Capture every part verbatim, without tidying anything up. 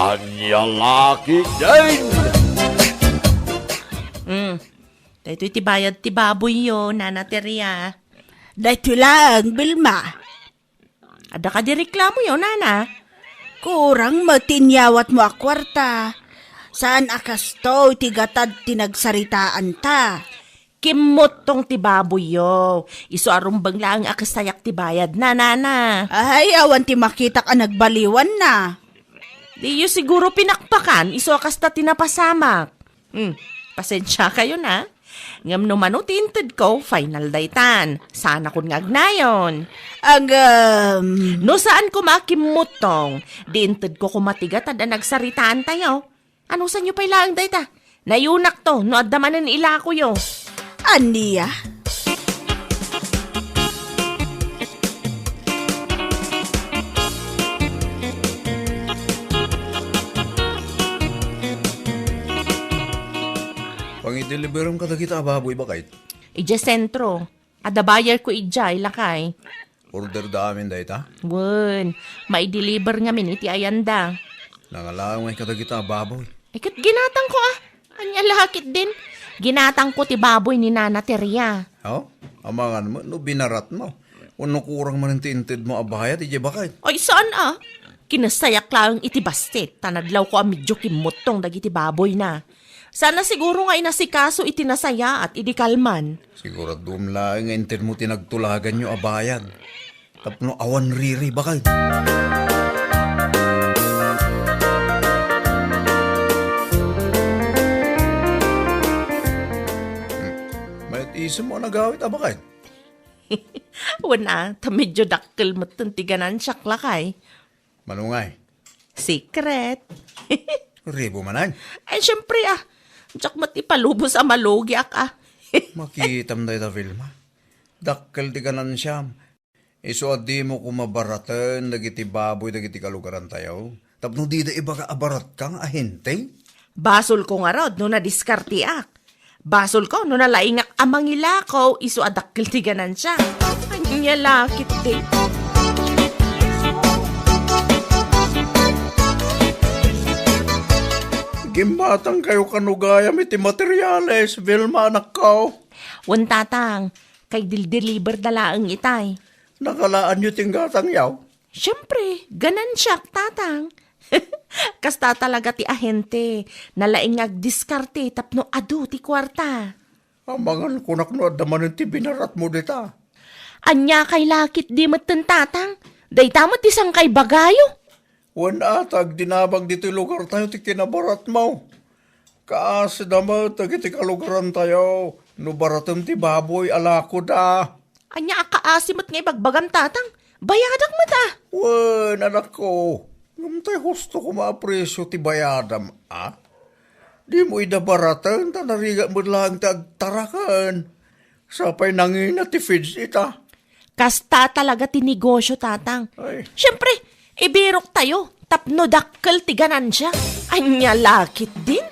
Ania la ketdin? Hmm. Daytoy ti bayad ti baboyyo, Nana Teria. Daytoy laeng, Vilma. Adda kadi reklamoyo, Nana? Kurang met ti inyawatmo a kuarta. Saan a kastoy ti gatad ti nagsaritaanta. Kimmuttong ti baboyyo. Isu a rumbeng laeng a kastayak ti bayadna, Nana. Ay, awan ti makitak a nagbaliwanna. Diyo siguro pinakpakan, isu a kasta ti napasamak. Hmm, pasensiakayon, a. Ngem no mano ti intedko, final daytan. Saanakon nga agnayon. Agam. No saan koma a kimmuttong, di intedko koma ti gatad a nagsaritaantayo. Anusanyo pay laeng dayta? Nayonakto no adda manen ilakoyo. Ania? Pangideliberem kadagita a baboy, baket? Idiay sentro. Adda bayarko idiay, lakay. Order da amin dayta? Wen, maideliver ngamin iti ayanda. Nangalaw ngay kadagita a baboy. Ay, ket ginatangko, a. Ania la ketdin? Ginatangko ti baboy ni Nana Teria. Oh? Amangan met no binaratmo. Wenno kurang manen ti intedmo a bayad idiay baket? Ay, saan, a. Kinastayak laeng iti bassit, ta nadlawko a medio kimmuttong dagiti baboyna. Saan a siguro nga inasikaso iti nasayaat idi kalman. Siguradom laeng nga intedmo ti nagtulaganyo a bayad. Tapno awan riri, baket. Hmm. Mayat isem mo a nagawid a baket? Wen a, ta medio dakkel metten ti ganansiak, lakay. Mano ngay? Secret. Ribo manen? Ay, siyempre, a. Diak met ipalubos a malugiak, a. Makitam dayta, Vilma. Dakkel ti ganansiam. Isu a dimo koma baraten dagiti baboy dagiti kalugarantayo. Tapno dida ibaga a baratka nga ahente. Basolko ngarud no nadiskarteak. Basolko no nalaingak a mangilako isu a dakkel ti ganansia. Ania la ketdi? Gimmatangkayo kano gayam iti materiales, Vilma, anakko. Wen, tatang, kay dildeliberda laeng itay. Nakalaanyo ti inggatangyo? Siempre, ganansiak, tatang. Kasta talaga ti ahente, nalaing nga agdiskarte tapno adu ti kuarta. Amangan kunak no adda manen ti binaratmo dita. Ania kay la ketdi metten, tatang? Dayta met ti sangkaibagayo. Wen a, ta agdinamag ditoy lugartayo ti kinabaratmo. Kaasida met dagiti kalugarantayo no baratem ti baboy a lakoda. Ania a kaasi met nga ibagbagam, tatang? Bayadak met, a. Wen, anakko, ngem tay husto koma a presio ti bayadam, a? Dimo ida baraten ta narigat met laeng ti agtaraken. Sapay nangina ti feeds ita. Kasta talaga ti negosyo, tatang. Ay. Siyempre, ibiroktayo tapno dakkel ti ganansia. Ania la ketdin?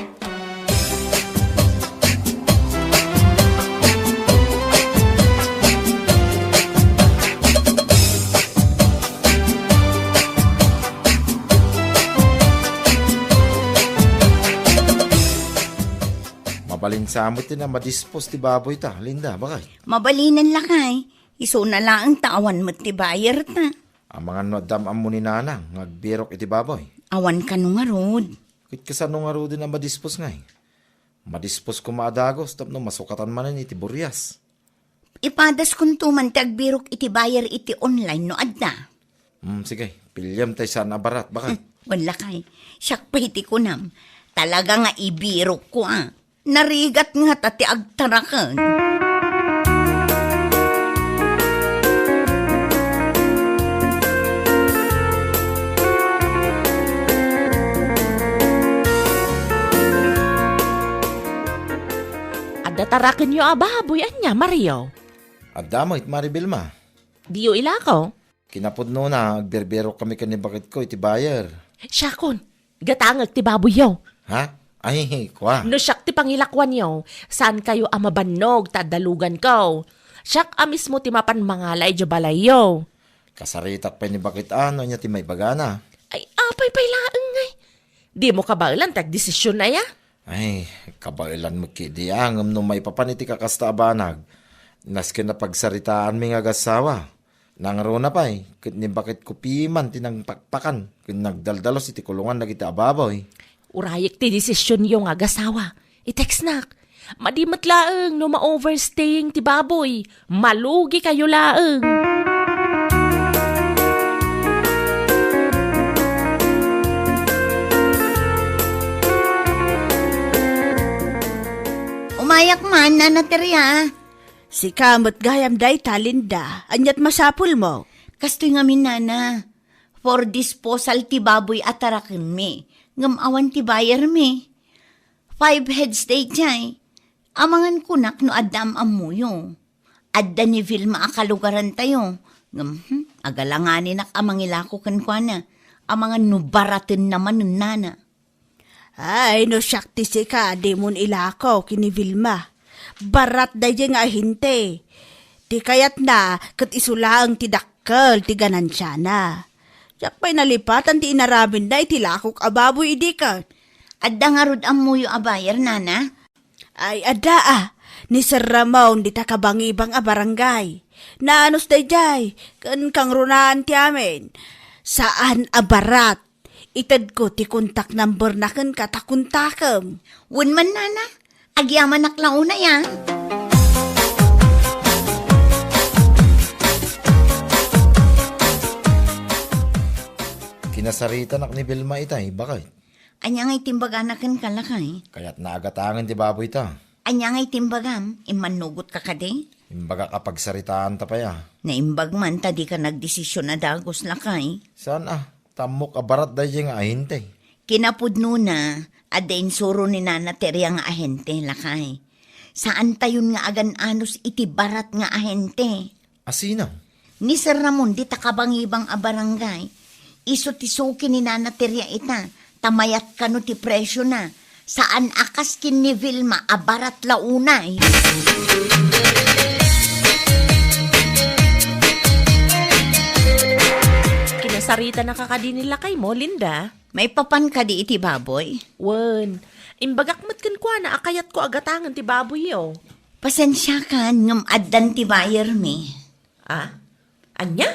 Mabalin sa met ti madispos ti baboyta, Linda, baket? Mabalinen, lakay. Isuna laeng ta awan met ti bayarta. Amangan no adda am-ammo ni nanang nga agbirok iti baboy. Awan kano ngarud. Ket kasano ngaruden a madispos ngay? Madispos koma a dagus tapno masukatan manen iti burias. Ipadaskonto man ti agbirok iti bayar iti online no adda. Hmm, sige, piliam tay saan a barat, baket? Wen, lakay, siak pay ti kunam. Talaga nga ibirokko, a. Narigat ngata ti agtaraken. Adda tarakenyo a baboy, ania, Mario? Adda met, Mari Vilma. Diyo ilako? Kinapudnona, agbirbirok kami ken ni baketko iti bayar. Siakon, gatangek ti baboyyo. Ha? Ay, kua. No siak ti pangilakuanyo, saankayo a mabannog ta adda luganko. Siak a mismo ti mapan mangala idiay balayyo. Kasaritak pay ni baket a no ania ti maibagana. Ay, apay pay laeng ngay. Dimo kabaelan ti agdesision aya? Ay, kabaelan met ketdi a, ngem no maipapan iti kakasta a banag, nasken a pagsaritaanmi nga agassawa. Nangruna pay, ket ni baketko piman ti nangpakpakan ken nagdaldalos iti kulongan dagiti ababoy. Urayek ti desisionyo nga agassawa. I-textnak. Madi met laeng no ma-overstaying ti baboy. Malugikayo laeng. Umayak man, Nana Teria. Sika met gayam dayta, Linda. Aniat masapulmo? Kastoy ngamin, Nana. For disposal ti baboy a tarakenmi, ngem awan ti buyermi. Five heads daydiay. Amangan kunak no adda am-ammoyo. Adda ni Vilma a kalugarantayo. Ngem, hmm, agalanganinak a mangilako kenkuana. Amangan no baratenna manen, Nana. Ay, no siak ti sika, dimon ilako ken ni Vilma. Barat daydiay nga ahente. Ti kayatna, ket isu laeng ti dakkel ti ganansiana. Siak pay nalipatan ti inaramidna iti lakok a baboy idi ket. Adda ngarud ammoyo a buyer, Nana? Ay, adda a. Ni Sir Ramon dita kabangibang a barangay. Naanus daydiay, ken kangrunaan ti amin. Saan a barat. Itedko ti contact number na kenka ta kontakem. Wen man, Nana. Agyamanak la unay, a. Kinasaritanak ni Vilma itay, baket. Ania ngay timbagana kenka, lakay? Kayatna a gatangen ti baboy ta. Ania ngay timbagam? Immannugotka kadi? Imbagak a pagsaritaanta pay a. Naimbag man ta dika nagdesision a dagus, lakay. Saan a? Ta ammok a barat daydiay nga ahente. Kinapudnona, adda insuro ni Nana Teria nga ahente, lakay. Saantayon nga agan-anus iti barat nga ahente. A sino? Ni Sir Ramon dita kabangibang a barangay. Isu ti suki ni Nana Teria ita, ta mayat kano ti presiona. Saan a kas ken ni Vilma a barat la unay. Kinasaritanaka kadi ni lakaymo, Linda? Maipapan kadi iti baboy? Wen, imbagak met kenkuana a kayatko a gatangen ti baboyyo. Pasensiakan, ngem addan ti buyermi. A? Ania?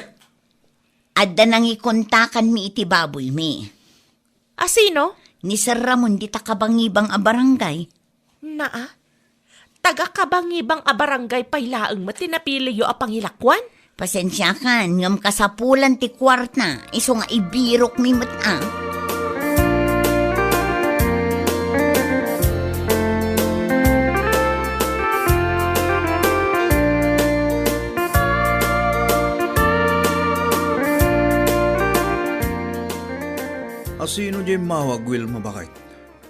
Adda nangikontakanmi iti baboymi. A sino? Ni Sir Ramon dita kabangibang a barangay. Naa? Taga kabangibang a barangay pay laeng met ti napiliyo a pangilakuan? Pasensiakan, ngem kasapulan ti kuarta, isu nga ibirokmi met a. A sino diay immawag, Wilma, baket?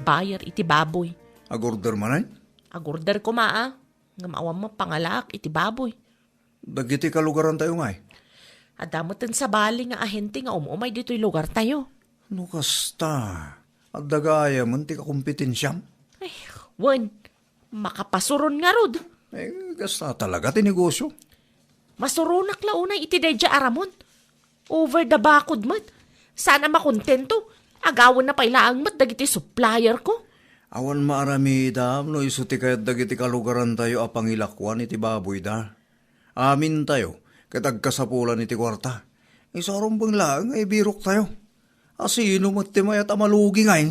Buyer iti baboy. Agorder manen? Agorder koma a. Ngem awan met pangalaak iti baboy. Dagiti kalugarantayo ngay? Adda metten sabali nga ahente nga um-umay ditoy lugartayo. No kasta, adda gayamen ti kakompetensiam? Ay, wen, makapasuron ngarud. Eh, kasta talaga ti negosyo. Masuronak la unay iti daydiay a Ramon. Over the bakod met. Saan a makontento. Agawenna pay laeng met dagiti supplier ko. Awan maaramidam no isu ti kayat dagiti kalugarantayo a pangilakuan iti baboyda. Amintayo ket agkasapulan iti kuarta. Isu a rumbeng laeng nga ibiroktayo. A sino met ti mayat a malugi ngay?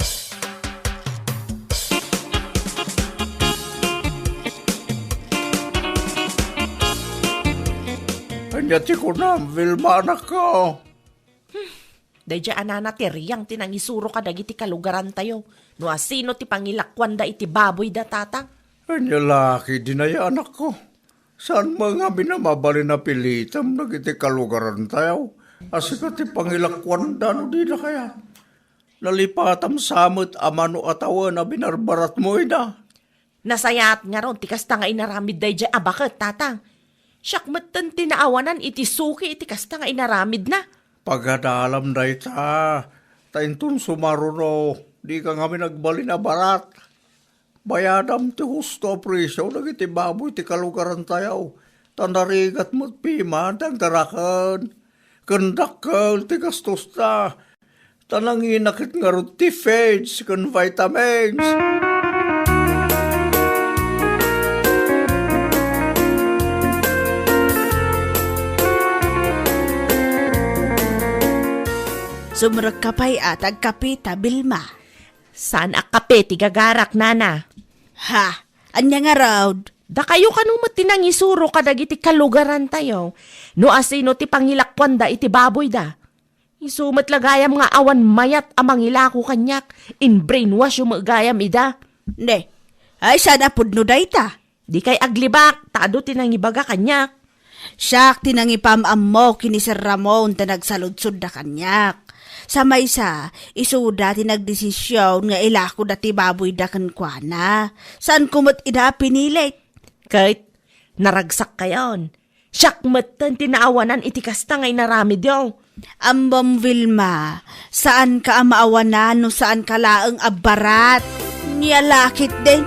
Ania ti kunam, Vilma, anakko? Daydiay a Nana Teriang ti nangisuro kadagiti kalugarantayo no asino ti pangilakuanda iti baboyda, Tatang. Ania la ketdin aya, anakko? Saan met ngamin a mabalin a pilitem dagiti kalugarantayo a sika ti pangilakuanda no dina kayat? Nalipatam sa met a mano a tawen a binarbaratmo ida. Nasayaat ngarud ti kasta nga inaramid daydiay a baket, Tatang. Siak metten ti naawanan iti suki iti kasta nga inaramidna. Pagadalam dayta, ta inton sumaruno, dika ngamin agbalin a barat. Bayadam ti husto a presio dagiti baboy ti kalugarantayo, ta narigat met piman ti agdaraken. Ken dakkel ti gastosta. Ta nangina ket ngarud ti feeds ken vitamins. Sumrekka pay a ti agkape ta, Vilma. Saan a kape ti gagarak, nana? Ha? Ania ngarud? Dakayo kano met ti nangisuro kadagiti kalugarantayo no asino ti pangilakuanda iti baboyda. Isu met la gayam nga awan mayat a mangilaku kaniak, in-brainwash yo met gayam ida. Ne, ay, saan a pudno dayta? Dikay aglibak, ta adu ti nangibaga kaniak. Siak ti nangipam-ammo ken ni Sir Ramon ta nagsaludsodda kaniak. Sa maysa, isuda ti nagdesision nga ilakuda ti baboyda kenkuana. Saanko met ida a pinilit. Ket, naragsak kayon. Siak metten ti naawanan iti kasta nga inaramidyo. Ammom, Vilma, saanka a maawanan no saanka laeng a barat. Nia la ketdi.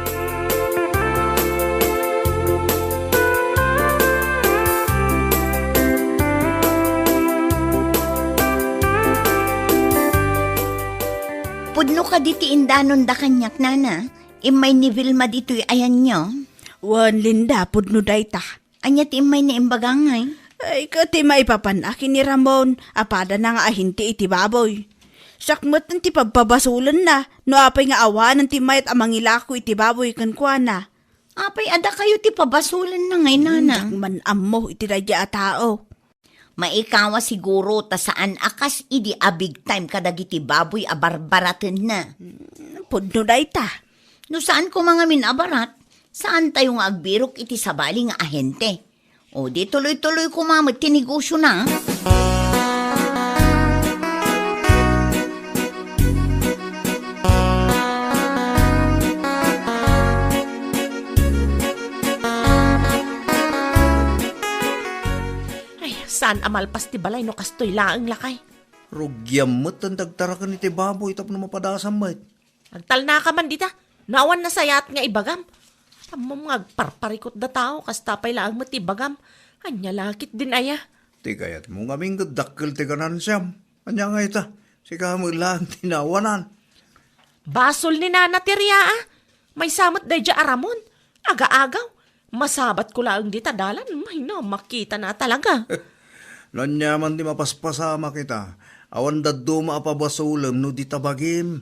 Pudno kadi ti indanonda kaniak, nana? Immay ni Vilma ditoy ayanyo? Wen, Linda, pudno dayta. Ania ti immay ni imbaga ngay? Ay, ket ti maipapan-ak ken ni Ramon, a padana nga ahente iti baboy. Siak met ti pabpabasolenna, no apay nga awanen ti mayat a mangilaku iti baboy kenkuana. Apay a dakayo ti pabasolenna ngay, nana? Diak man ammo iti daydiay a tao. Maikawa siguro ta saan a kas idi a big time kadagiti baboy a barbaratenna. Hmm, pudno dayta. No saan koma ngamin a barat, saan tayo nga agbirok iti sabali nga ahente. O di tuloy-tuloy koma met ti negosiona. Ay, saan a malpas ti balay no kastoy laeng, lakay? Rugiam met ti agtaraken iti baboy tapno mapadasam met. Agtalnaka man dita, no awan nasayaat nga ibagam. Ammom nga agparparikutda tao, kasta pay laeng met ti ibagam. Ania la ketdin aya? Ti kayatmo ngamin ket dakkel ti ganansiam. Ania ngay ita? Sika met laeng ti naawanan. Basol ni Nana ti ria, a. Maysa met daydiay a Ramon. Aga-agaw. Masabatko laeng dita dalan. Ay, no, makitana talaga. No ania man ti mapaspasamak ita, awan dadduma a pabasolem no dita bagim.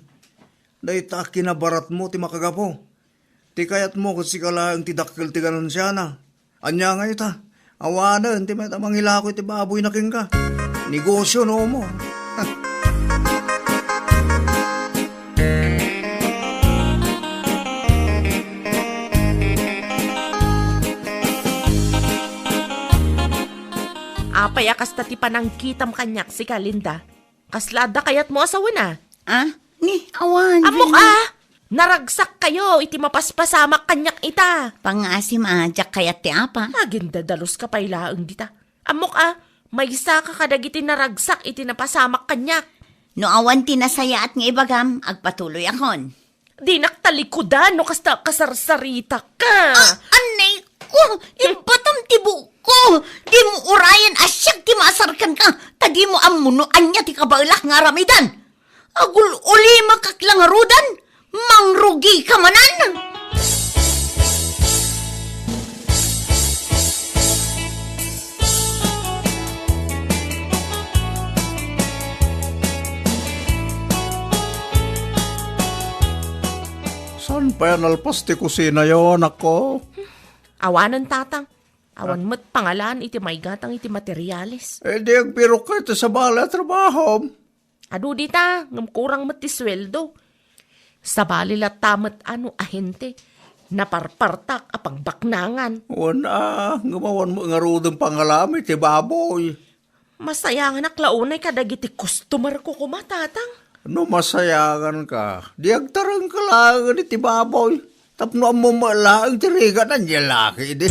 Dayta a kinabaratmo ti makagapu. Ti kayatmo ket sika laeng ti dakkel ti ganansiana. Ania ngay ita? Awanen ti mayat a mangilaku iti baboyna kenka. Negosio no mo. Apay a kasta ti panangkitam kaniak, sika, Linda? Kasla adda kayatmo a sawena? Ah? Ni, awan, Ammok, Vilma. Ah! Naragsak kayo iti mapaspasamak kaniak ita. Pangasim a, diak kayat ti apa. Agindadalus ka pay laeng dita. Ammok, ah, maysa ka kadagiti naragsak iti napasamak kaniak. No awan ti nasayaat nga ibagam, agpatuloyakon. Dinak talikudan no kasta kasarsarita ka. Ah, anay ko! Ibatam ti buokko! Dimo urayen a siak ti maasar kenka, ta dimo ammo no ania ti kabaelak nga aramidan. Agul-ulimakak la ngaruden, mangrugika manen! Saan pay a nalpas ti kusinayo, anakko? Awanen, Tatang. Awan Ah. met pangalaan iti maigatang iti materiales. Eh, di agbirok ka iti sabali a trabahom. Adu dita, ngem kurang met ti sueldo. Sabali latta met a no ahente, naparpartak a pagbaknangan. Wen a, ngem awan met ngaruden pangalam iti baboy. Masayanganak la unay kadagiti customer ko koma, Tatang. No masayangan ka, di agtareng ka laeng iti baboy. Tapno ammo met laeng ti rigat, ania la ketdi.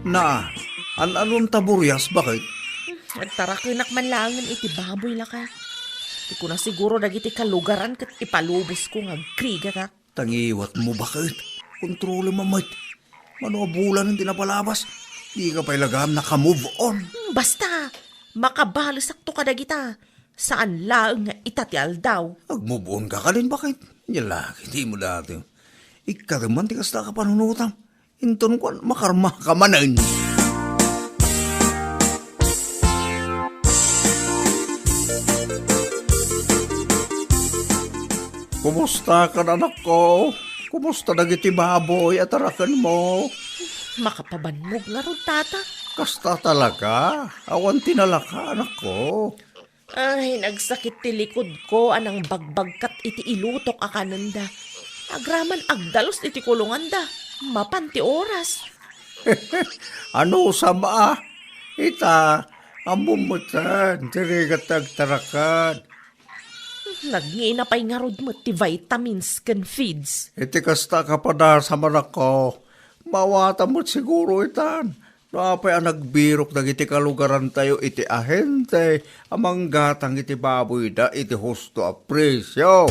Na, an-anon ta burias, baket? Agtarakenak man laengen iti baboy, laka. Ti kuna siguro dagiti kalugaran ket ipalubos ko nga agrigatak. Tangiwat mo, baket? Kontrolem met. Mano a bulan ti napalabas? Dika pay la gayam naka-move on. Hmm, basta, makabalesakto kadagita. Saan laeng nga ita ti aldaw. Ag-move on ka kadin, baket? Nya laki, dimo daytoy. Ikkatem man ti kasta a kapanunotam. Inton kuan, makarma ka manen. Kumusta kan, anakko? Kumusta dagiti baboy a tarakenmo? Makapabannog ngarud, tata. Kasta talaga. Awan ti nalaka, anakko. Ay, nagsakit ti likudko a nangbagbagat iti ilutok a kanenda. Agraman agdalus iti kulonganda. Mapan ti oras. Anusam a? Ita, ammom metten ti rigat ti agtaraken. Nagngina pay ngarud met ti vitamins ken feeds. Iti kasta a kapadasam, anakko, maawatam met siguro itan. No apay a nagbirok dagiti kalugarantayo iti ahente a manggatang iti baboyda iti husto a presio.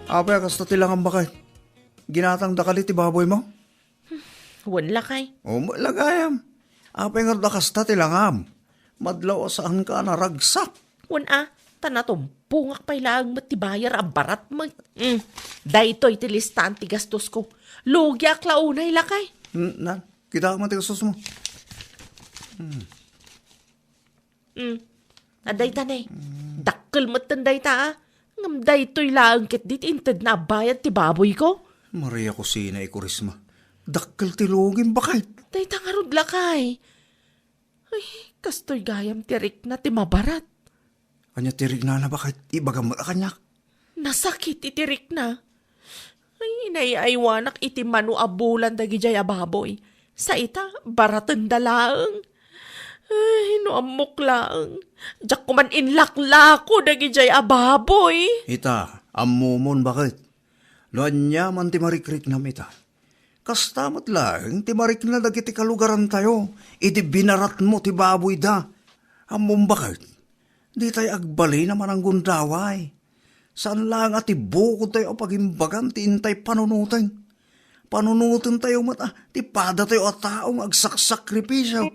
Apay a kasta ti langam, baket? Ginatangda kadi ti baboymo? Wen, lakay. O, met la gayam. Apay ngarud a kasta ti langam? Madlaw a saanka a naragsak. Wen a, ta natumpongak pay laeng met ti bayar a barat met. Mm. Daytoy ti listaan ti gastosko. Lugiak la unay, lakay. Mm, na, kitak man ti gastosmo. Mm. Mm. Adda ita ne. Mm. Dakkel metten dayta, a. Ngem daytoy laeng ketdi ti intedna a bayad ti baboyko. Maria Cosina y Curisma. Dakkel ti lugim, baket. Dayta ngarud, lakay. Ay, kastoy gayam ti rikna ti mabarat. Ania ti riknana, baket? Ibagam met a kaniak. Nasakit iti rikna. Ay, inay-aywanak iti mano a bulan dagidiay a baboy. Sa ita, baratenda laeng. Ay, no ammok laeng. Diak koman inlaklako dagidiay a baboy. Ita, ammomon, baket? No ania man ti marikriknam ita, kasta met laeng ti marikna dagiti kalugarantayo idi binaratmo ti baboyda. Ammom, baket? Ditay agbalin a mananggundaway. Saan laeng a ti bukodtayo a pagimbagan ti intay panunoten. Panunotentayo met a ti padatayo a tao nga agsaksakripisio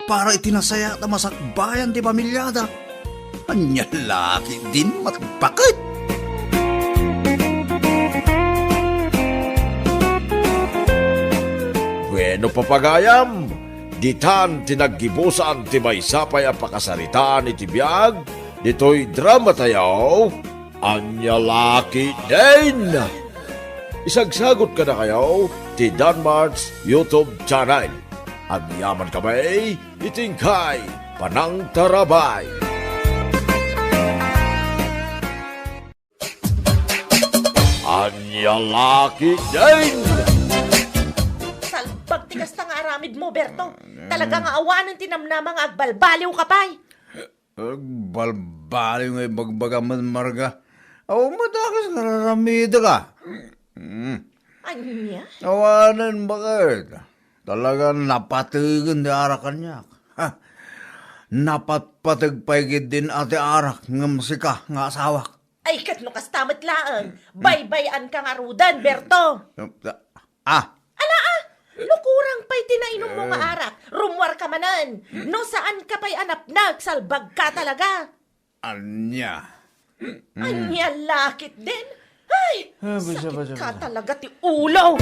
para iti nasayaat a masakbayan ti pamiliada. Ania la ketdin, baket? Bueno, papagayam, ditan ti naggibusan ti maysa pay a pakasaritaan iti biag ditoy dramatayo. Ania la ketdin? Isagsagot kadakayo ti Danmart's YouTube channel. Agyamankami iti inkay panangtarabay. Ania la ketdin? Salbag ti kasta nga aramidmo, Berto. Talaga nga awanen ti namnama nga agbalbaliwka pay. Agbalbaliw nga ibagbagam met, Marga. Awan met a kas nga araramidek a. Mm. Ania? Awanen, baket? Talaga napategen ti arak kaniak. Ha? Napatpateg pay ketdin a ti arak ngem sika nga asawak. Ay, ket no kasta met laeng, baybay-anka ngaruden, Berto. Ah, Ala, ah! No kurang pay ti nainummo nga arak, rummuarka manen. No saanka pay a napnag, salbagka talaga. Ania? Ania la ketdin? Ay, ah, basta, sakit basta, ka basta. Talaga ti ulo.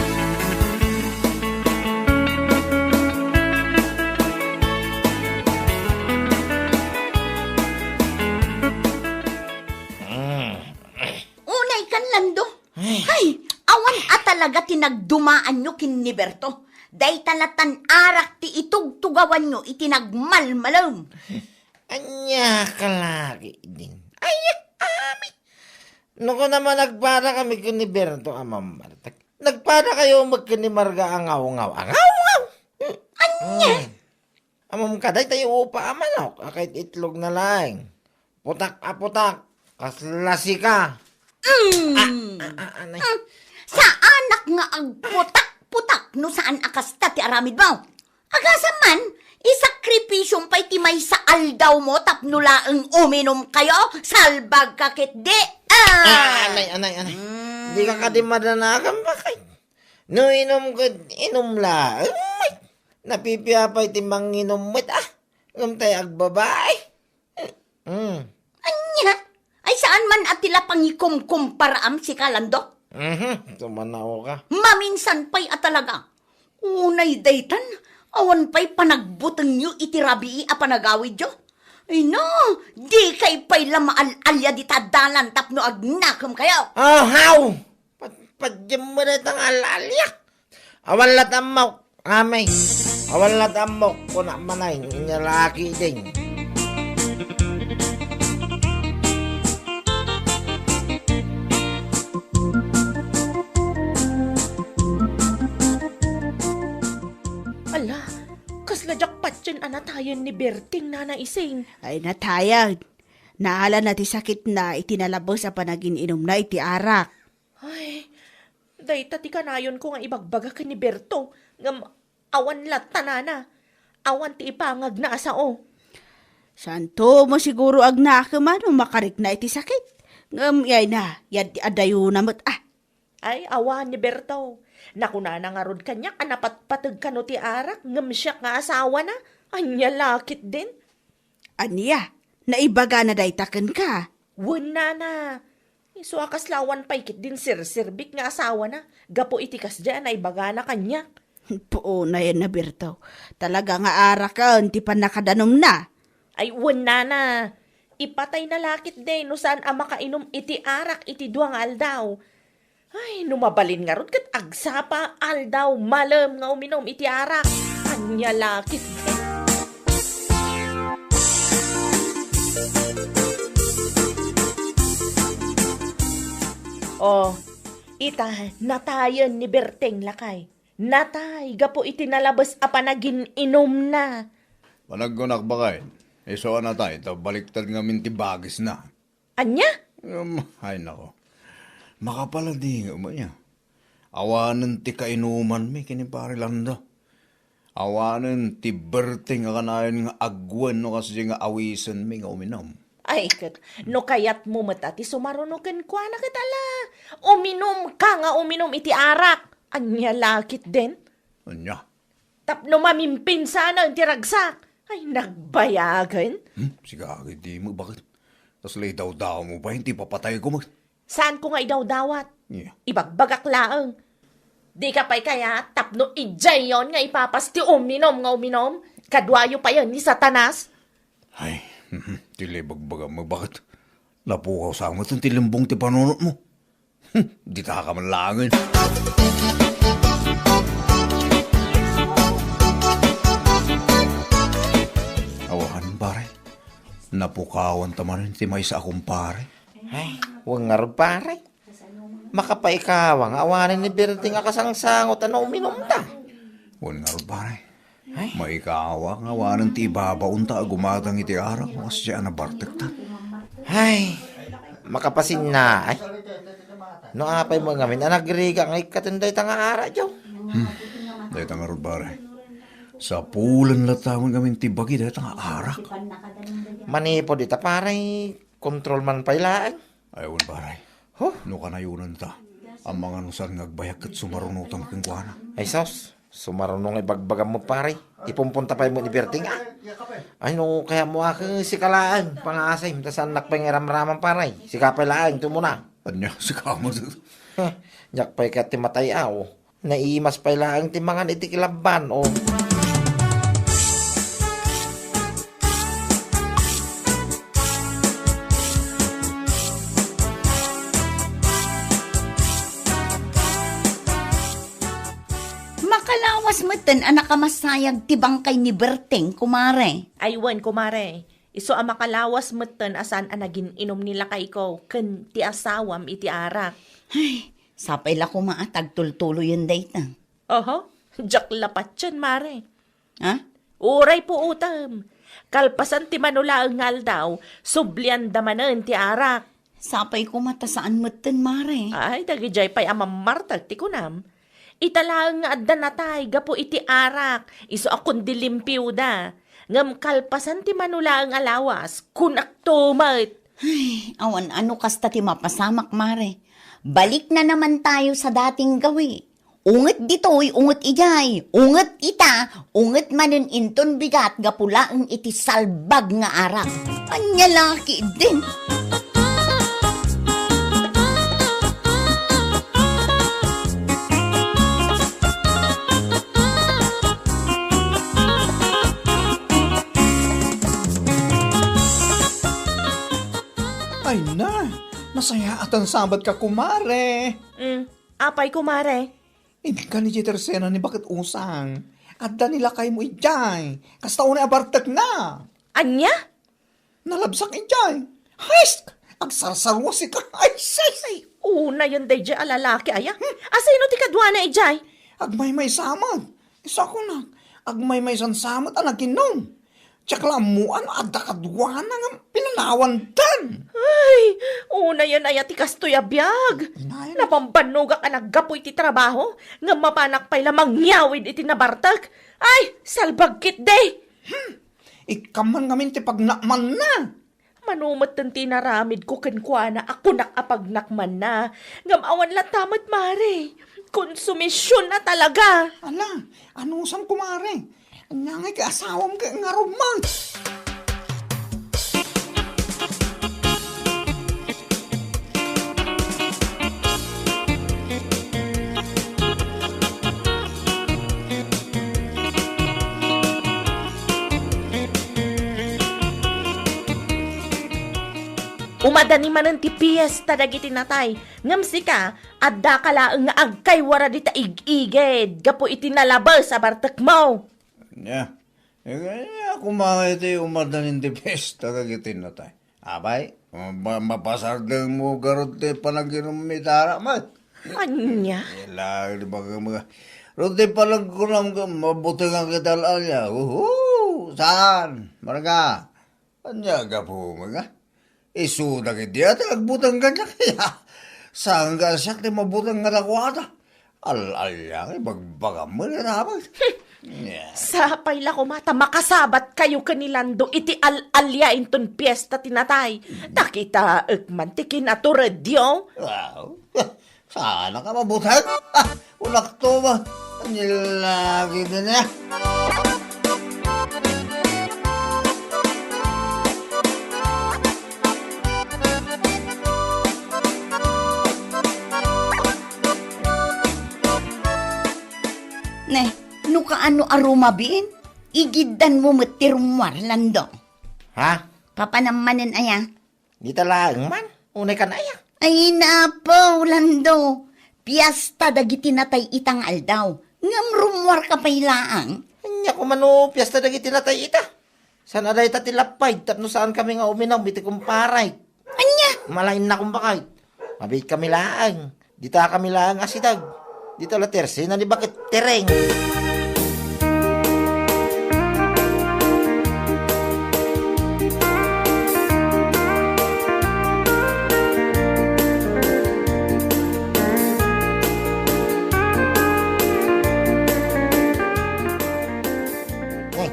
Unay kan, Lando. Ay. Hay, awan a talaga ti nagdumaanyo ken ni Berto. Dayta latan arak ti itugtugawanyo iti nagmalmalem. Ania ka la ketdin? Ay, amin. No kunam a nagpadakami ken ni Berto a mammartek, nagpadakayo met ken ni Marga a ngawngaw a ngawngaw. Ania? Mm. Ammom ka, dayta upa a manok a ket itlogna laeng. Putak a putak, kasla sika. Mm. Ah, ah, ah, anay. Mm. Saanak nga agputak-putak no saan a kasta ti aramidmo. Agasam man, Isakripisyom pay ti maysa aldawmo tapno laeng uminumkayo? Salbagka ketdi! Ah! Ah, anay, anay, anay. Mm. Dika kadi madanagan, bakit? No inum ket inum laeng, ay, napipia pay ti manginum met, ah. Ngem tay agbabae. Mm. Ania? Ay, saan man a ti la pangikumkumparaam, sika, Lando? Mhm, tumanaw ka. Maminsan pay a talaga. Unay daytan, awan pay panagbutengyo iti rabii a panagawidyo. Ay no, dikay pay la maal-alia dita dalan tapno agnakemkayo. Ahaw! Pad-, padiem met dayta nga al-alia. Awan la't ammok, amay. Awan la't ammok, kuna manay, nya laki din. Ala, kasla diak patien a natayen ni Berting, Nana Ising. Ay, natayen. Naalana ti sakitna iti nalabes a panagin-inumna iti arak. Ay, dayta ti kanayonko nga ibagbaga ken ni Berto, ngem awan latta, Nana. Awan ti ipangagna a sao. Santo mo siguro agnakem a no makarikna iti sakit. Ngem yayna, yan ti adayona met, ah. Ay, awan ni Berto. Nakunana ngarud kaniak a napatpateg kano ti arak, ngem siak nga asawana. Ania la ketdin? Ania? Naibagana dayta kenka? Wen, Nana. Isu a kasla awan pay ketdin serserbik nga asawana, gapu iti kasdiay a naibagana kaniak. Puonayen a Berto. Talaga nga araken ti pannakadanumna. Ay, wen, Nana. Ipatayna la ketdi no saan a makainum iti arak iti dua nga aldaw. Ay, no mabalin ngarud ket agsapa, aldaw, malem nga uminum iti arak. Ania la ketdi? Oh, ita, natayen ni Berteng, lakay. Natay gapu iti nalabes a panagin-inumna. Panagkunak, baket, isu a natay ta baliktad ngamin ti bagisna. Ania? Um, ay nako. Makapaladingem aya. Awanen ti kainumanmi ken ni Pare Lando. Awanen ti Berteng a kanayon nga agwen no kasdi nga awisenmi nga uminum. Ay, ket no kayatmo met a ti sumaruno kenkuana ket ala, uminumka nga uminum iti arak. Ania la ketdin? Ania? Tapno mamimpinsanen ti ragsak. Ay, nagbayagen. Hmm? Sika, agay, di mo, baket? Kasla idawdaw mo ba? Iti papatayko met. Saanko nga idawdawat? Yeah. Ibagbagak laeng. Dika pay kayat tapno idiayon nga ipapas ti uminum nga uminum kaduayo payen ni Satanas? Ay, mhm, ti la ibagbagam, baket? Napukaw sa met ti limbong ti panunotmo. Hmm, dita ka man laengen. Awan, pare. Napukawan ta manen ti maysa a kumpare. Ay, wen ngarud, pare. Makapaikawa nga awanen ni Berting a kasangsangot a nauminumta. Wen ngarud, pare. Ay. Maikawa nga awanen ti ibabaonta a gumatang iti arak no kasdi a nabartekta. Ay, makapasinna, ay. No apay mo ngamin a nagrigat nga ikkaten dayta nga arak, Joe. Hmm. Dayta ngarud, pare. Sapulen latta ngamin ti bagi dayta nga arak. Manipud ita, pare, kontrol man pay laeng. Ay, wen, pare. Huh? No kanayonenta, amangan no saan nga agbayag ket sumarunotam kenkuana. Ay, sus, sumaruno nga ibagbagam mo, pare. Ipumpunta pay mo ni Berting, ah. Ay, no, kaya mo, ah, sika laeng, pangasay, ta saannak pay nga iramraman, pare. Sika pay laeng, tumuna. Ania, sika mo. Huh, diak pay ket ti matay, ah, oh. Naimas pay laeng ti mangan iti kilabban, oh. Makalawas metten a nakamasayag ti bangkay ni Berteng, kumare. Ay, wen, kumare. Isu a makalawas metten a saan a nagin-inum ni lakayko ken ti asawam iti arak. Ay, sapay la koma a tagtultuloyen dayta. Oho, diak la patien, mare. Ha? Uray puotem. Kalpasan ti mano laeng nga aldaw, sublianda manen ti arak. Sapay koma ta saan metten, mare. Ay, dagidiay pay a mammartag ti kunam. Ita laeng nga adda natay gapu iti arak, isu a kundi limpioda. Ngem kalpasan ti mano laeng a lawas, kunakto met. Ay, awan ano kasta ti mapasamak, mare. Balik na naman tayo sa dating gawi. Unget ditoy, unget idiay, unget ita, unget manen inton bigat gapu laeng iti salbag nga arak. Ania la ketdin? Ay na, nasayaat a sabbatka, kumare. Mm, apay, kumare? Inka ni Jay Tercena ni Baket Usang. Adda ni lakaymo idiay. Kasta unay a bartekna. Ania? Nalabsak idiay. Hesk! Agsarsaruasika. Ay, sus! Ay, unayen daydiay a lalaki, aya? Asino ti kaduana idiay? Agmaymaysa met. Isu a kunak, agmaymaysan sa met a naginom. Diak la ammoan no adda kaduana nga pinanawandan. Ay, unayen aya ti kastoy a biag. Unayen. Nabambannogak a naggapu iti trabaho, ngem mapanak pay la mangyawid iti nabartek. Ay, salbag ketdi! Hmm. Ikkan man ngamin ti pagnakmanna. Mano metten ti inaramidko kenkuana a kunak a pagnakmanna, ngem awan latta met, mare. Konsumision a talaga. Ala, anusam, kumare? Ania ngay ket asawam ket ngarud man? Umadani manen ti piesta dagiti natay, ngem sika, addaka laeng nga agkaywara dita ig-igid gapu iti nalabes a bartekmo. Ania? Ania koma iti umadanin ti piesta dagiti natay? Apay, ma-, mapasardengmo garud ti panaginum iti arak met. Ania? Ila, di ba, mga, garud ti panagkunam nga mabutengan iti al-alia. Uhu! Saan? Marga? Ania gapu, mga? Isu dagiti a ti agbuteng kaniak, iya. Saan nga siak ti mabuteng nga dakuada? Al-alia nga ibagbagam met nga damag. Sapay la koma ta makasabatkayo ken ni Lando iti al-alia inton piesta ti natay. Ta kitaek man ti kinaturedyo. Wow. Saan ka mabuteng? Ah, unakto ba? Nilagi din eh. Ne, no kaano a rumabin, igiddan mo met ti rummuar, Lando. Ha? Papanam manen aya? Dita laeng man? Unay kan aya? Ay, napo, Lando. Piesta dagiti natay ita nga aldaw. Ngem rummuar ka pay laeng. Ania koma no piesta dagiti natay ita? Saan a dayta ti lapay tapno saan kami nga uminum iti kumparay? Ania? Malainna kumbakay. Mabiit kami laeng. Dita kami laeng a sidag. Dita la tersena ni Baket Tereng. Ay,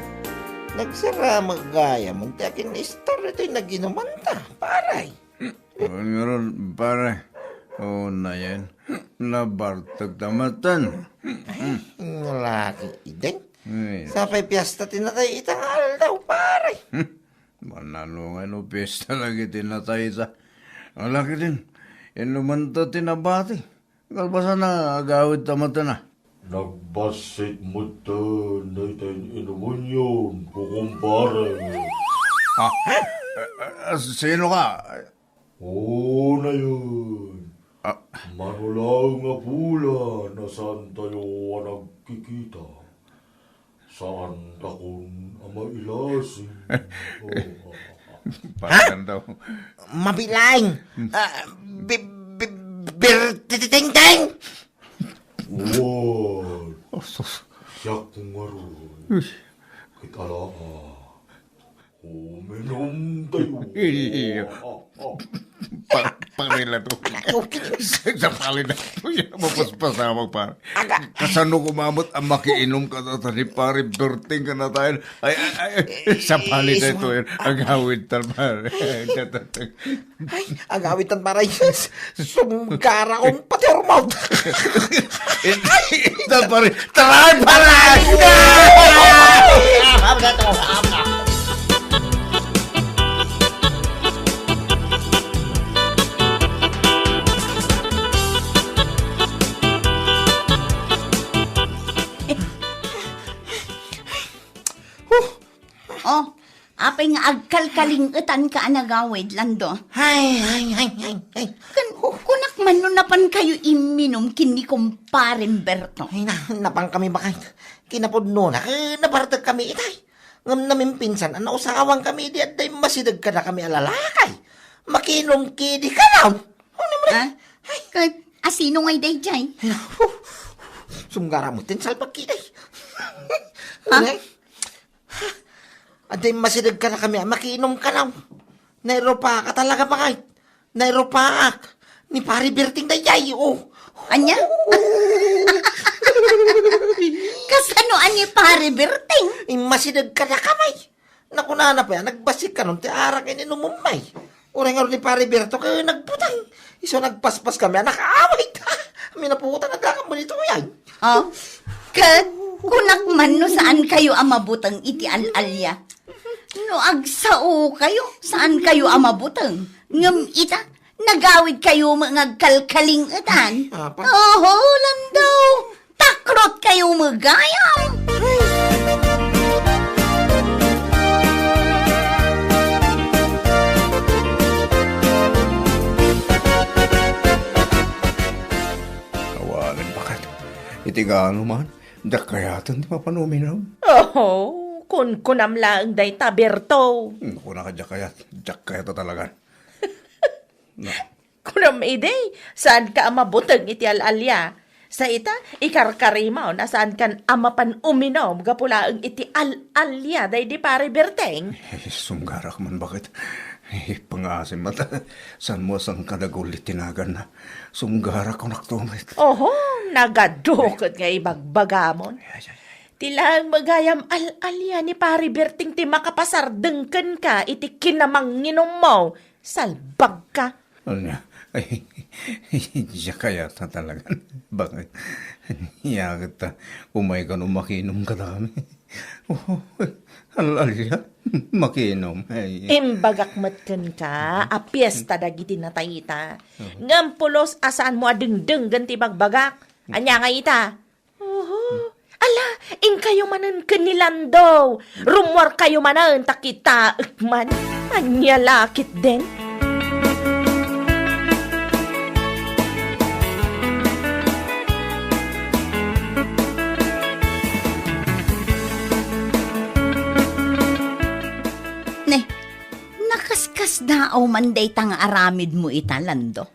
nagsaramak gayam ti akin istorya toy naginumanta, paray. Ngarud, pare, unayen, nabartek ta metten. Ay, nalaki, ideng. Ay. Sapay piesta ti natay ita nga aldaw, pare. Hmm. Manano nga no piesta dagiti natay ita? Ala ketdin, inumanta ti nabati. Kalpasanna, agawid ta metten a. Nagbassit metten dayta in-inumenyon, kukumpare. Ah, eh, eh, sino ka? Unayen, ah, mano laeng a pula, nasaantayo a nagkikita. Saantakon a mailasing. Oh. Paano daw? Mabiit laeng. Ah, bi-, bi-, birtititengteng! Wan. Oh, sus. Siak ngarud. Uy. Ket ala, ah. Uminom tayo. Iyo. Ah, ah. Pa-, Pare Lando. Sapalin na to, ya, mapaspasamak, pare. Aga. Kasano kumamot ang makiinom ka na ni Pare Berting ka na tayo? Ay, ay, ay, ay, sapalin na ito, yan. Agawid tal, pare. Ay, agawid tal, pare. Sumgara kong pati hormon. Ito, pare. Tara, pare! Huh! Oh, apay nga agkalkalingetan ka a nagawid, Lando? Ay, ay, ay, ay, ay. Kan, kunak man no napan kayo imminum ken ni Kumparem Berto? Ay, na, napan kami bakay. Kinapudnona, eh, nabartek kami itay. Ngem namimpinsan a nausawan kami idi adda immasideg kadakami a lalaki. Makinom kidi kanaw. Ano man? Ha? Ay. Ket asino ngay daydiay? Ay, naku. Sumgara mo, tin salbag kidi. Ha? Ano? Adda immasideg kadakami a makinom kanaw. Nairupaak talaga, bakay. Nairupaak ni Pari Berting daydiay, oh. Ania? Kasano a ni Pari Berting? Immasideg kadakami. Nakunana pay a nagbassit kanon ti arak ininumem pay. Uray ngarud ni Pari Berto ket nagbuteng. Isu nagpaspas kami a nakaaway. Amin a puta, naglakan mo ditoy. Oh, ket kunak man no saan kayo a mabuteng iti al-alia. No agsao kayo, saan kayo a mabuteng. Ngem ita, nagawid kayo met nga agkalkalingetan. Ay, apa? Oho, Lando. Takrot kayo met gayam. Awanen, bakit? Iti gaano man, diak kayaten ti mapanuminam. Oho, kunkunam laeng dayta, Berto. Hmm, kuna ka, diak kayat, diak kayat talagan. Na. Kunam idi, saanka a mabuteng iti al-alia. Sa ita, ikarkarimon a saankan a mapan uminom gapu laeng iti al-alia daydi Pari Berteng. Eh, sumgarak man, bakit? Eh, pangasim mata. Saan mo saan kadagul ti naganna? Sumgarak ko nakto met. Oho, nagaduket nga ibagbagamon. Ay, ay, ay. Ti laeng met gayam al-alia ni Pari Berteng ti makapasardeng kenka iti kinamanginommo. Salbagka. Ania? Ay, diak kayat talagan. Bakit? Ania ket ta, umay kano makinom kadakami. Oh, al-alia, makinom. Ay. Imbagak met kenka a piesta dagiti natay ita. Oo. Ngem pulos a saanmo a dengdenggen ti ibagbagak. Ania nga ita? Oho. Ala, inkayo manen ken ni Lando. Rummuarkayo manen ta kitaek man. Ania la ketdin? Ne, nakaskasdaaw man dayta nga aramidmo ita, Lando.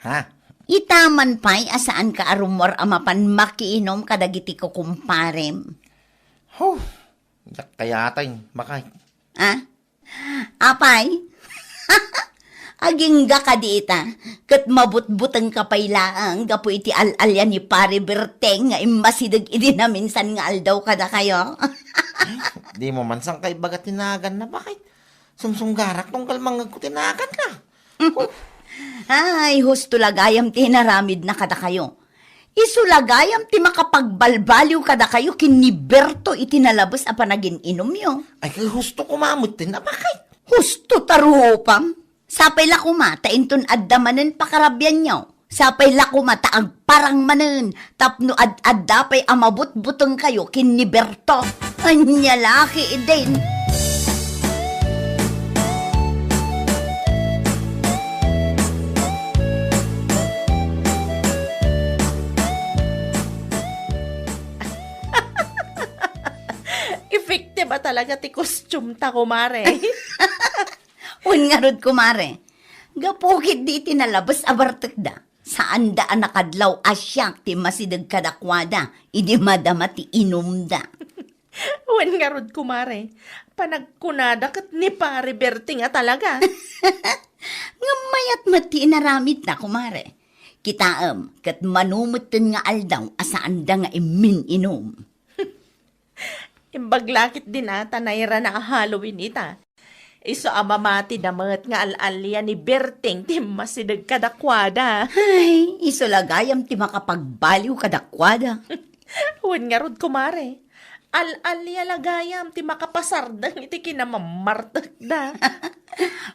Ha? Ita man pay a saanka a rummuar a mapan makiinom kadagiti kukumparem. Huh, diak kayatay, bakay. Ha? Apay? Agingga kadi ita, ket mabutbutengka pay laeng gapu iti al-alia ni Pari Berteng nga immasideg idi naminsan nga aldaw kadakayo. Ay, dimo man sangka ibaga ti naganna, bakay? Sumsunggarak tunggal mangngegko ti naganna. Ay, husto la gayam ti inaramidna kadakayo. Isu la gayam ti makapagbalbaliw kadakayo ken ni Berto iti nalabes a panagin-inumyo. Ay, kay husto koma met ti napakay. Husto ta rupam. Sapay la koma ta inton adda manen pakarabianyo. Sapay la koma ta agparang manen tapno ad-adda pay a mabutbutengkayo ken ni Berto. Ania la ketdin? Effective a talaga ti costume ta, kumare. Wen ngarud, kumare, gapu ketdi iti nalabes a bartekda, saanda a nakadlaw a siak ti masideg kadakuada idi madama ti inumda. Wen ngarud, kumare, panagkunada ket ni Pare Berting a talaga. Ngem mayat met ti inaramidna, kumare. Kitaem, ket mano metten nga aldaw a saanda nga immin-inum. Imbag la ketdin a ta nairana a Halloween ita. Isu a mamatida met nga al-alia ni Berting ti immasideg kadakuada. Ay, isu la gayam ti makapagbaliw kadakuada. Wen ngarud, kumare, al-alia la gayam ti makapasardeng iti kinamammartekda.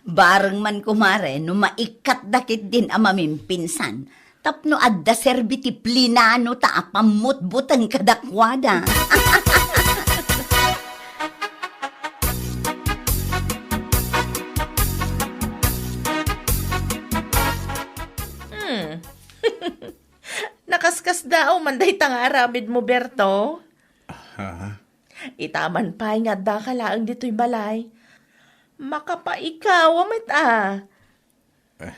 Bareng man, kumare, no maikkatda ketdin a mamimpinsan, tapno adda serbi ti plinano ta a pammutbuteng kadakuada. Hmm. Nakaskasdaaw man dayta nga aramidmo, Berto. Ha? Ita man pay nga addaka laeng ditoy balay. Makapaikaw met a. Eh,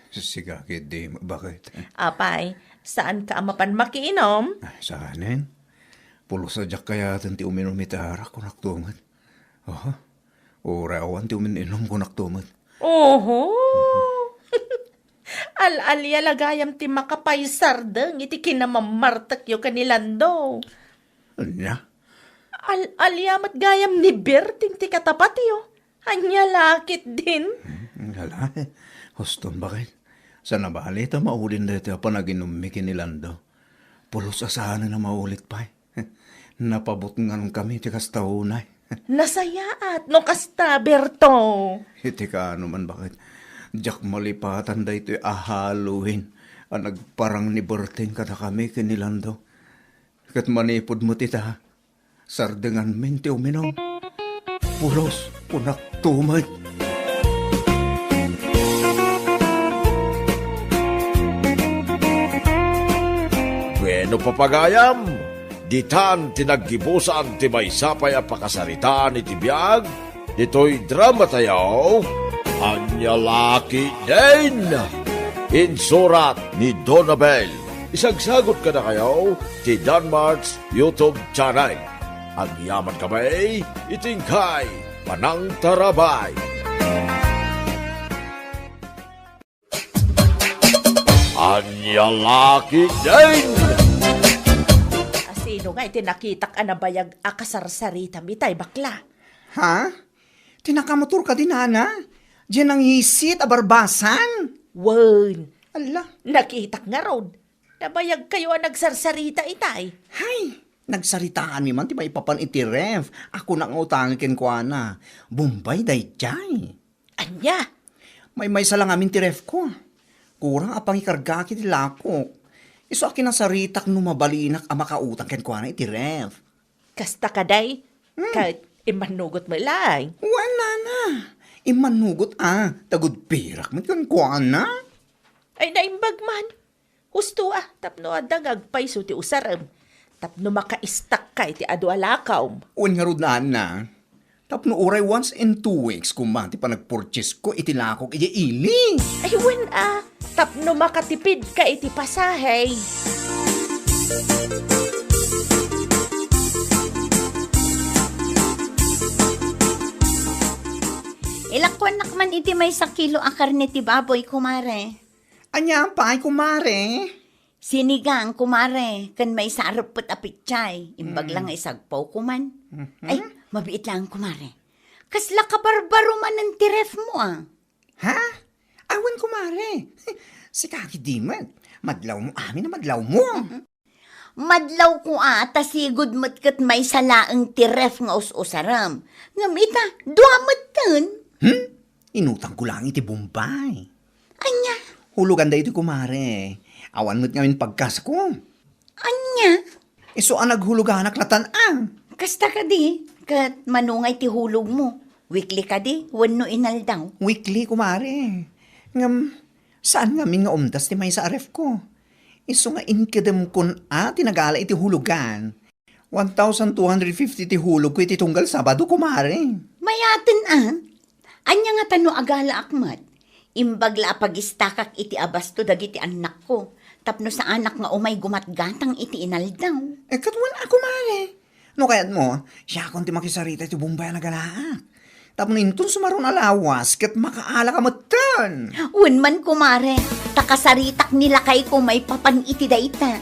sika ketdi, bakit? Apay, saanka a mapan makiinom? Ah, saanen? Pulos a diak kayaten ti uminom iti arak, kunakto met. Aha. Uray awan ti umin-inom, kunakto met. Oho. Al-alia la gayam ti makapaisardeng iti kinamammartekyo ken ni Lando. Ania? Al-alia met gayam ni Berting ti katapatyo. Ania la ketdin? Hmm, ala. Huston, bakit? Saan a bale ta maulin daytoy a panaginummi ken ni Lando. Pulos a saanen a maulit pay. Napabutngankami ti kasta unay. Nasayaat no kasta, Berto. Iti kaano man, bakit? Diak malipatan daytoy a Halloween a nagparang ni Berting kadakami ken ni Lando. Ket manipud met ita, sardenganmin ti uminom. Pulos, kunakto met. Bueno, papagayam, ditan ti naggibusan ti maysa pay a pakasaritaan iti biag ditoy dramatayo, Ania La Ketdin. Insurat ni Donabel. Isagsagut kadakayo ti Danmart's YouTube channel. Agyamankami iti inkay panangtarabay. Ania La Ketdin! Asino nga iti nakitak a nabayag a kasarsaritam itay, bakla? Ha? Ti nakamotor kadi, nana? Diay nangisit a barbasan? Wen. Ala. Nakitak ngarud. Nabayagkayo a nagsarsarita itay. Hay, nagsaritaanmi man ti maipapan iti ref. Ako nga utangi kenkuana. Bombay daydiay. Ania? Maymaysa la ngamin ti refko. Kurang a pangikargaak iti lakok. Isu a kinasaritak no mabalinak a makautang kenkuana iti ref. Kasta kadi? Hmm. Ket immannugot met laeng? Wen, nana. Immannugot a, ta gudpirak met kenkuana. Ay, naimbag man. Husto a, tapno adda nga agpayso ti usarem. Tapno makaistakka iti adu a lakawm. Wen ngarud, nana. Tapno uray once in two weeks koma ti panagpurchasesko iti lakok idiay ili. Ay, wen a, tapno makatipidka iti pasahe. Ilakkuannak man iti maysa kilo a karne ti baboy, kumare. Ania pay, kumare? Sinigang, kumare, ken maysa a reppet a pechay. Imbag la nga isagpawko man. Mhm. Ay, mabiit laeng, kumare. Kasla kabarbaro manen ti refmo, a. Ha? Awan, kumare. Sika ketdi met. Madlawmo amin a madlawmo. Madlawko a, ta sigud met ket maysa laeng ti ref nga us-usarem. Ngem ita, dua metten. Hmm? Inutangko laeng iti Bombay. Ania? Hulugan daytoy, kumare. Awan met ngamin pagkasko. Ania? Isu a naghuluganak latan a. Kasta kadi, ket mano nga iti hulogmo? Weekly kadi wenno inaldaw? Weekly, kumare. Ngem, saan ngamin nga umdas ti maysa a refko. Isu nga inkedemkon a ti nagala iti hulugan. One thousand two hundred fifty ti hulogko iti tunggal Sabado, kumare. Mayaten a. Ania ngata no agalaak met? Imbag la a pagistakak iti abasto dagiti annakko, tapno saanak nga umay gumatgatang iti inaldaw. Eh, ket wen a, kumare. No kayatmo, siakon ti makisarita iti Bombay a nagalaak. Tapno inton sumaruno a lawas, ket makaalaka metten. Wen man, kumare, ta kasaritak ni lakayko maipapan iti dayta.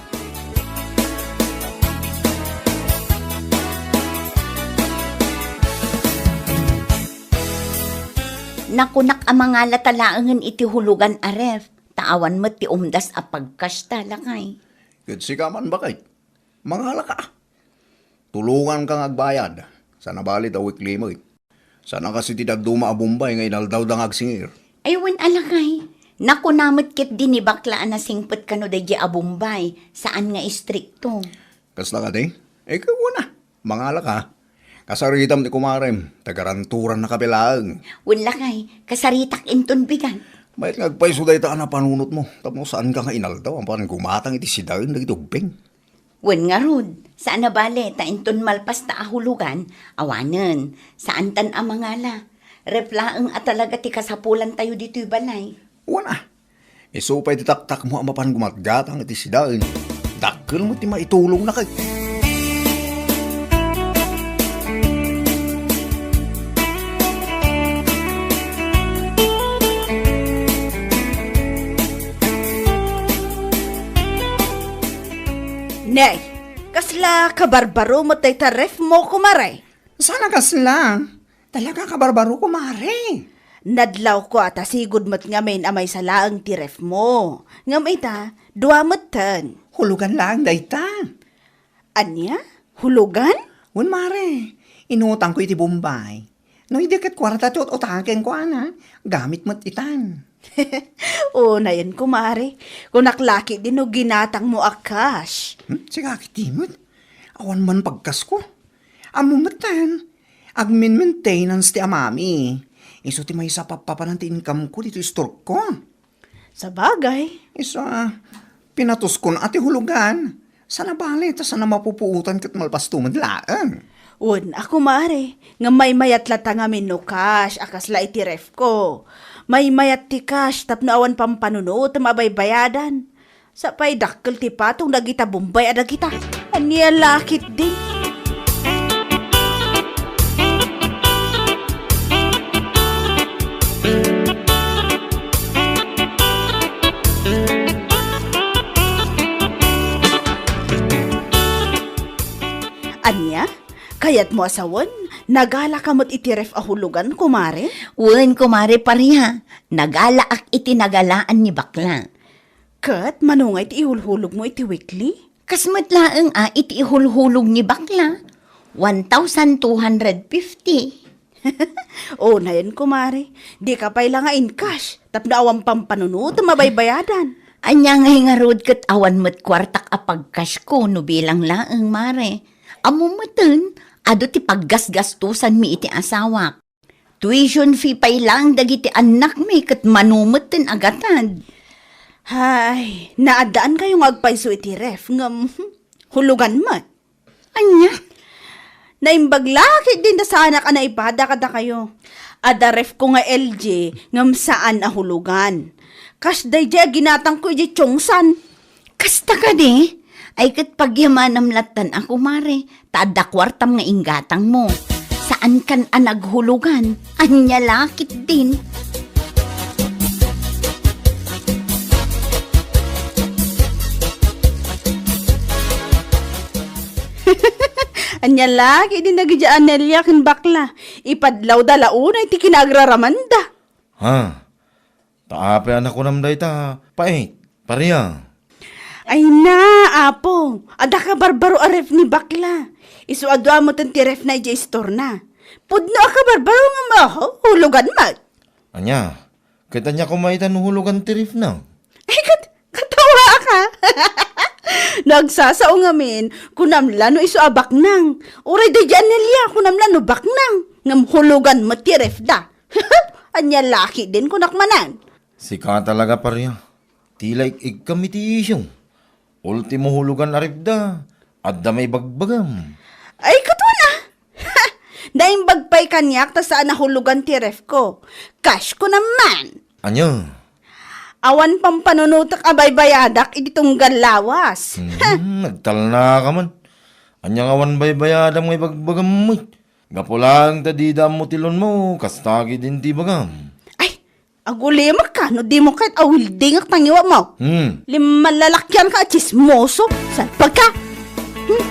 Nakunak a mangalata laengen iti hulugan a ref, ta awan met ti umdas a pagkasta, lakay. Ket sika man, baket, mangalaka. Tulonganka nga agbayad. Saan a bale ta weekly met. Saan a kas iti dadduma a Bombay nga inaldawda nga agsingir. Ay, wen a, lakay. Nakuna met ketdi ni bakla a nasingpet kano daydiay a Bombay, saan nga istrikto. Kasta kadi? Eh, wen a. Mangalaka. Kasaritam ti kumarem, ta garanturanna kape laeng. Wen, lakay, kasaritak inton bigat. Mayat nga agpayso dayta a napanunotmo, tapno saanka nga inaldaw a mapan gumatang iti sidaen dagiti ubbing. Wen ngarud, saan a bale ta inton malpasta a hulugan, awanen, saantan a mangala. Ref laeng a talaga ti kasapulantayo ditoy balay. Wen a, isu pay ti taktakmo a mapan gumatgatang iti sidaen. Dakkel met ti maitulongna kay. Nay, kasla kabarbaro met dayta ref mo, kumare? Saan a kasla? Talaga kabarbaro, kumare. Nadlawko a ta sigud met ngamin a maysa laeng ti ref mo. Ngem ita, dua metten. Hulugan laeng dayta. Ania? Hulugan? Wen, mare. Inutangko iti Bombay. No idi ket kuarta ti ut-utaken, kuana, gamit met itan. Unayen, kumare. Kunak la ketdi no ginatangmo a cash. Hmm? Sika ketdi met. Awan man pagkasko. Ammo metten, agmin-maintenance ti amami. Isu ti maysa a pappapanan ti income ko ditoy store ko. Sabagay. Isu a, pinatuskon a ti hulugan. Saan a bale, ta saan a mapupuotan ket malpasto met laeng. Wen a, kumare, nga maymayat latta ngamin no cash a kasla iti ref ko. Maymayat ti cash tapno awan pampanunotem a baybayadan. Sa pay dakkel ti patong dagita Bombay a dagita. Ania la ketdi? Ania? Kayatmo a sawen, nagalaka met iti ref a hulugan, kumare? Wen, kumare Paria. Nagalaak iti nagalaan ni bakla. Ket mano ngay ti ihulhulogmo iti weekly? Kas met laeng a iti ihulhulog ni bakla, one thousand two hundred fifty. Unayen, kumare, dika pay la nga in-cash tapno awan pampanunotem a baybayadan. Ania ngay ngarud ket awan met kuartak a pag-cash ko no bilang laeng, mare. Ammo metten, adu ti paggasgastosanmi iti asawak. Tuition fee pay laeng dagiti annakmi ket mano metten a gatad. Hay, naaddaankayo nga agpayso iti ref, ngem hulugan met. Ania? Naimbag la ketdin ta saanak a naipada kadakayo. Adda ref ko nga L G ngem saan a hulugan. Kas daydiay a ginatangko idiay Chongsan. Kasta kadi? Ay ket pagyamanam lattan a, kumare, ta adda kuartam nga inggatangmo. Saankan a naghulugan. Ania la ketdin? Ania la ketdin dagiti Anelia ken bakla? Ipadlawda la unay ti kinaagraramanda. Ha? Ta apay a nakunam dayta, pait, Paria? Ay na, Apo, adda kabarbaro a ref ni bakla. Isu a dua metten ti refna idiay istorna. Pudno a kabarbaro nga maho, hulugan met. Ania? Ket ania koma ita no hulugan ti refna? Ay, ket, katawaak. No agsasao ngamin, kunam la no isu a baknang. Uray daydiay Anelia, kunam la no baknang. Ngem hulugan met ti refda. Ania la ketdin, kunak manen. Sika talaga, Paria. Ti la ik-ikkam iti isyu. Ultimo hulugan a refda, adda maibagbagam. Ay, ket wen a. Naimbag pay kaniak ta saan a hulugan ti ref ko. Cash ko naman. Ania? Awan pampanunotek a baybayadak iti tunggal lawas. Hmm, nagtalnaka man. Ania nga awan baybayadam nga ibagbagam met? Gapu laeng ta dida ammo ti loan mo, kasta ketdin ti ibagam. Ay, agulimek ka no dimo ket awildingek ta ngiwatmo. Hmm. Limmalalakian ka a tsismoso. Salpag ka. Hmm.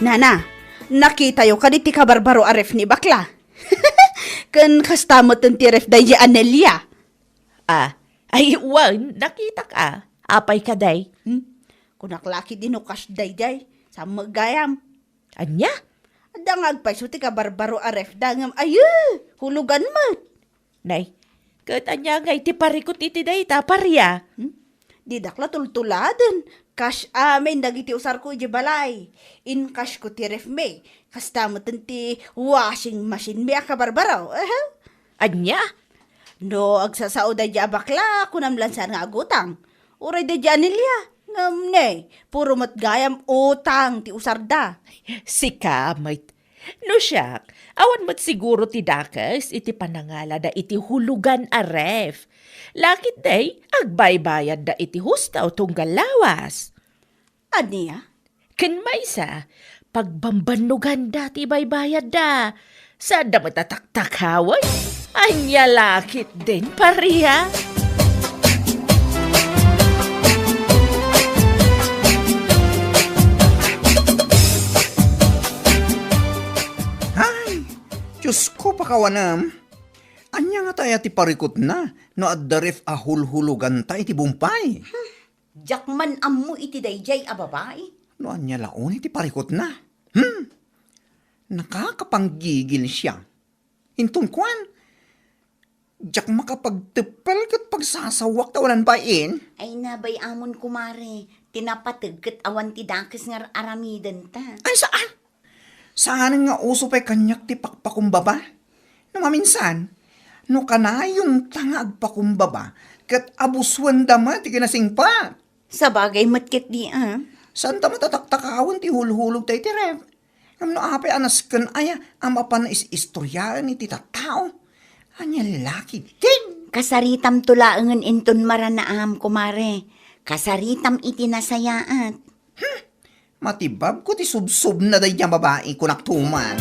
Nana, nakitayo kadi ti kabarbaro a ref ni bakla? Ken kasta met ti ref daydi Anelia. Ah, ay, wen, nakitak a. Apay ka, day? Hmm? Kunak la ketdi no kas daydiay, sa met gayam. Ania? Adda nga agpayso ti kabarbaro a ref da ngem, aye, hulugan met. Nay, ket ania ngay ti parikut iti dayta, Paria? Hmm? Didak la tultuladen. Kas amin dagiti usarko idiay balay. Inkasyo ti refmi. Kasta met ti washing machine mi a kabarbaro. Aha. Ania? No agsasao daydi a bakla, kunam la saan nga agutang. Uray daydi a Nelia. Ngem ne, puro met gayam utang ti usarda. Sika met. No siak, awan met siguro ti dakes iti panangalada iti hulugan a ref. Laketdi, agbaybayadda iti husto tunggal lawas. Ania? Ken maysa, pagbambannoganda ti baybayadda. Saanda met a taktakawen? Ania la ketdin, Paria? Ay, Diosko, pakawanem. Ania ngata aya ti parikutna no adda ref a hulhuloganta iti bumpay? Diak man ammo iti daydiay a babai. No ania la unay ti parikutna? Hmm? Nakakapanggigil siya. Inton kuan, diak makapagteppel ket pagsasawak ta wanan bain. Ay, nabay-amon, kumare, ti napateg ket awan ti dakes nga ar-aramidenta. Ay, saan? Saan nga uso pay kaniak ti pakpakumbaba? No maminsan, no kanayonta nga agpakumbaba, ket abusuenda met ti kinasingpet. Sabagay met ketdi, a. Saanta met a taktakawen ti hulhulogta iti ref. Ngem no apay a nasken aya a mapan is-istoriaen iti tattao? Ania la ketdin? Kasaritamto laengen inton maranaam, kumare. Kasaritam iti nasayaat. Hmm, matibabko ti subsobna daydi a babai, kunak tuman.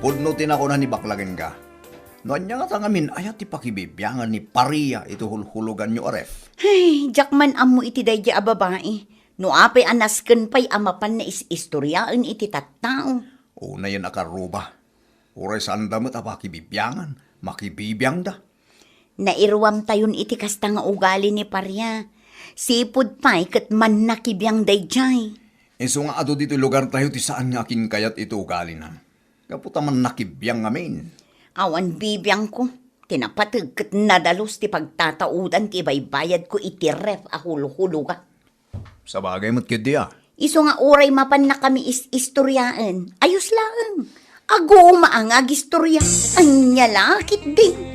Pudno ti nakuna ni Bakla kenka. No ania ngata ngamin aya ti pakibibiangan ni Paria iti hulhuloganyo a ref? Ay, diak man ammo iti daydi a babai. No apay a nasken pay a mapan nga is-istoriaen iti tattao. Unayen a karruba. Uray saanda met a pakibibiangan, makibibiangda. Nairuamtayon iti kasta nga ugali ni Paria. Sipud pay ket mannakibiang daydiay. Isu nga adu ditoy lugartayo ti saan nga akinkayat iti ugalina. Gapu ta mannakibiang ngamin. Awan bibiangko. Ti napateg ket nadalus ti pagtataudan ti ibaybayadko iti ref a hulhuloga. Sabagay met ketdi a. Isu nga uray mapannakami is-istoriaen, ayos laeng. Aguma nga agistoria. Ania la ketdi?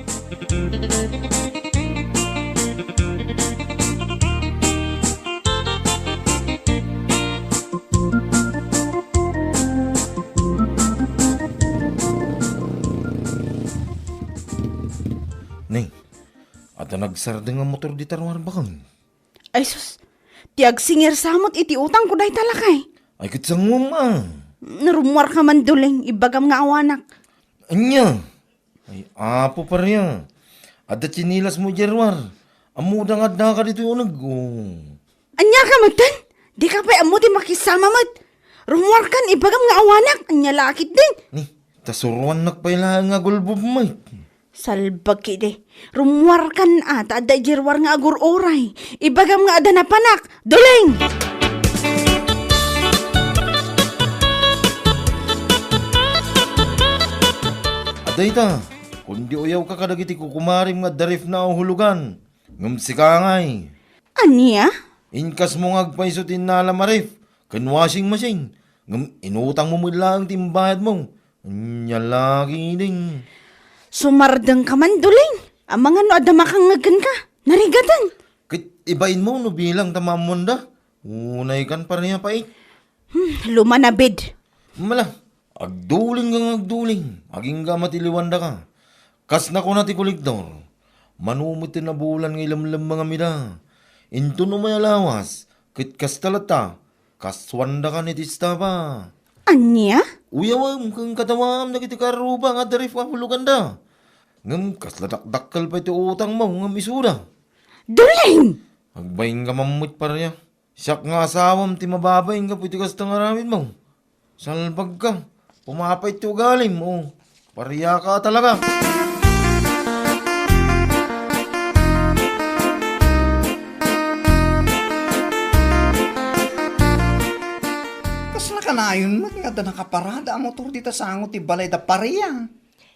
Ning, adda nagsardeng a motor dita ruar baken. Ay sus, ti agsingir sa met iti utangko dayta lakay. Ay, ket sanguem a. Rummuarka man, Duleng, ibagam nga awanak. Ania? Ay, Apo Paria, adda tsinilasmo idiay ruar. Ammoda nga addaka ditoy uneg, o. Ania ka metten? Dika pay ammo ti makisama met. Rummuarkan, ibagam nga awanak. Ania la ketdin? Ni, ta suruannak pay laeng nga gulbub met. Salbag ketdi. Rummuarkan a, ta adda idiay ruar nga agur-uray. Ibagam nga adda napanak. Duleng! Adda ita, kundi uyawka kadagiti kukumarem nga adda refna a hulugan. Ngem sika ngay. Ania? Inkasmo nga agpayso ti innalam a ref ken washing machine, ngem inutangmo met laeng ti imbayadmo. Ania la ketdin? Sumardengka man, Duleng. Amangan no adda makangngeg kenka. Narigaten. Ket ibainmo no bilang ta maammoanda. Unay kan paria pait. Hmm, lumanabid. Mala, agduling nga agduling. Agingga matiliwandaka. Kas nakuna ti kolektor, mano met ti nabulan nga ilemlemmengam ida. Inton umay a lawas, ket kasta latta, kasuandakan iti estafa. Ania? Uyawem ken kadawaem dagiti karruba nga adda ref a huloganda. Ngem kasla dakdakkel pay ti utangmo ngem isuda. Dulin! Agbainka man met, paria. Siak nga asawam ti mababain gapu iti kasta nga aramidmo. Salbagka. Pumapait ti ugalim, o. Pariaka talaga. Kasla kanayon met nga adda nakaparada a motor dita sango ti balay da paria.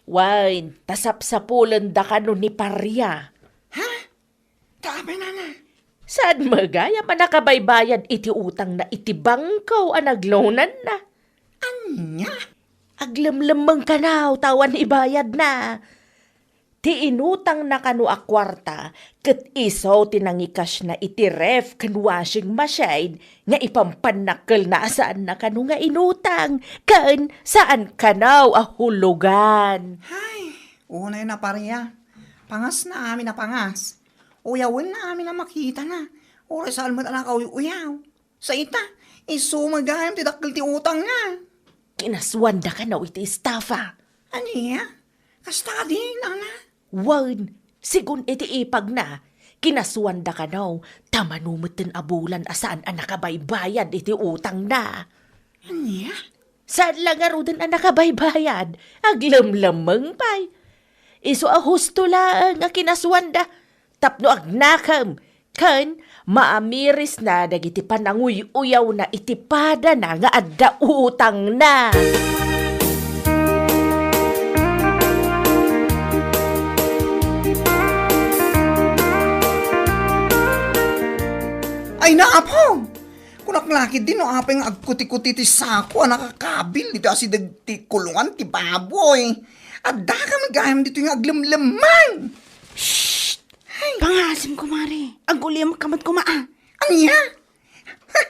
Wen, ta sapsapulenda kano ni paria. Ha? Ta apay, nana? Saan met gayam a nakabaybayad iti utangna iti bangko a nagloananna? Ania? Aglemlemmeng kano ta awan ibayadna. Ti inutangna kano a kuarta, ket isu ti nangikasna iti ref ken washing machine nga ipampanakkelna a saanna kano nga inutang, ken saan kano a hulugan. Hay, unay na, paria. Pangasna amin a pangas. Uyawenna amin a makitana. Uray saan met a nakauy-uyaw. Sa ita, isu met gayam ti dakkel ti utangna. Kinasuanda kano iti estafa. Ania? Kasta kadi, nana? Wen, sigun iti ipagna, kinasuanda kano, ta mano metten a bulan a saan a nakabaybayad iti utangna. Ania? Saan la ngaruden a nakabaybayad, aglemlemmeng pay. Isu a husto laeng a kinasuanda, tapno agnakem, ken maamirisna dagiti pananguy-uyawna iti padana nga adda utangna. Ay, naapo! Kunak la ketdi no apay nga agkuti-kuti ti sako a nakakabil ditoy asideg ti kulungan ti baboy. Addaka met gayam ditoy nga aglemlemmeng. Shh! Ay. Pangasim, kumare. Agulimek ka met koma, a. Ania? Ha!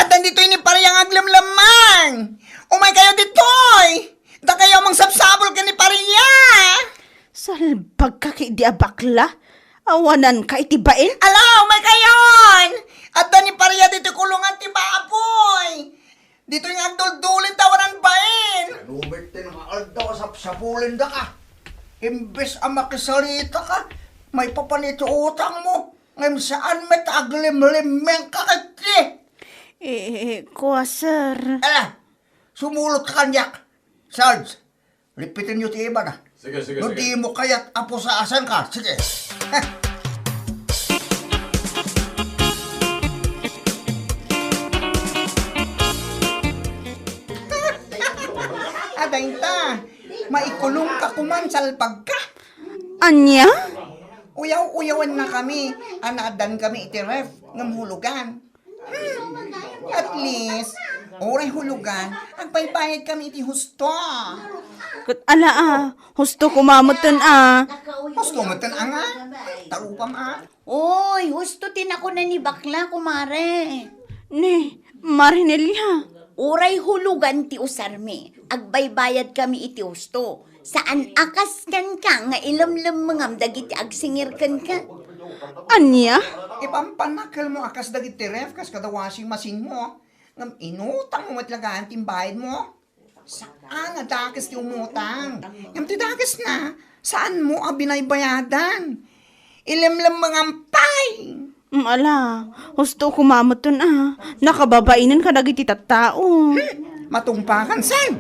Addan ditoy ni paria nga aglemlemmeng. Umay kayo ditoy. Dakayo a mangsapsapul ken ni paria. Salbagka ketdi a bakla. Awananka iti bain? Ala, umay kayon! Adda ni paria ditoy kulungan ti baboy. Ditoy nga agduldulin ta awanan bain. Ano met ti nga aldaw a sapsapulendaka? Imbes a makisaritaka, maipapan iti utangmo. Ngem saan met aglimlimmengka ketdi. Eh, kua, sir. Ala, sumulot ka kaniak. Sarge, lipitenyo ti ibana. Sige, sige, no sige. Di mo kayat a pusasanka, sige. Adayta, maikulongka koman, salbagka. Ania? Uyaw-uyawennakami a naaddankami iti ref ngem hulugan. Hmm, at least, uray hulugan, agbaybayadkami iti husto. Ket ala, a, husto koma metten, a. Husto metten, a, nga? Tarupam, a. Oy, husto ti nakuna ni bakla, kumare. Ni, Marinelia. Uray hulugan ti usarmi, agbaybayadkami iti husto. Saan a kas kenka nga ilemlemmengam dagiti agsingir kenka. Ania? Ipampanakkelmo a kas dagiti ref kas kada washing machine mo. Ngem inutangmo met laeng ti imbayadmo. Saan a dakes ti umutang. Ngem ti dakesna, saanmo a binaybayadan. Ilemlemmengam pay. Mm, ala, husto koma metten, a. Nakababainen kadagiti tattao. Hmm, matungpakan, saan?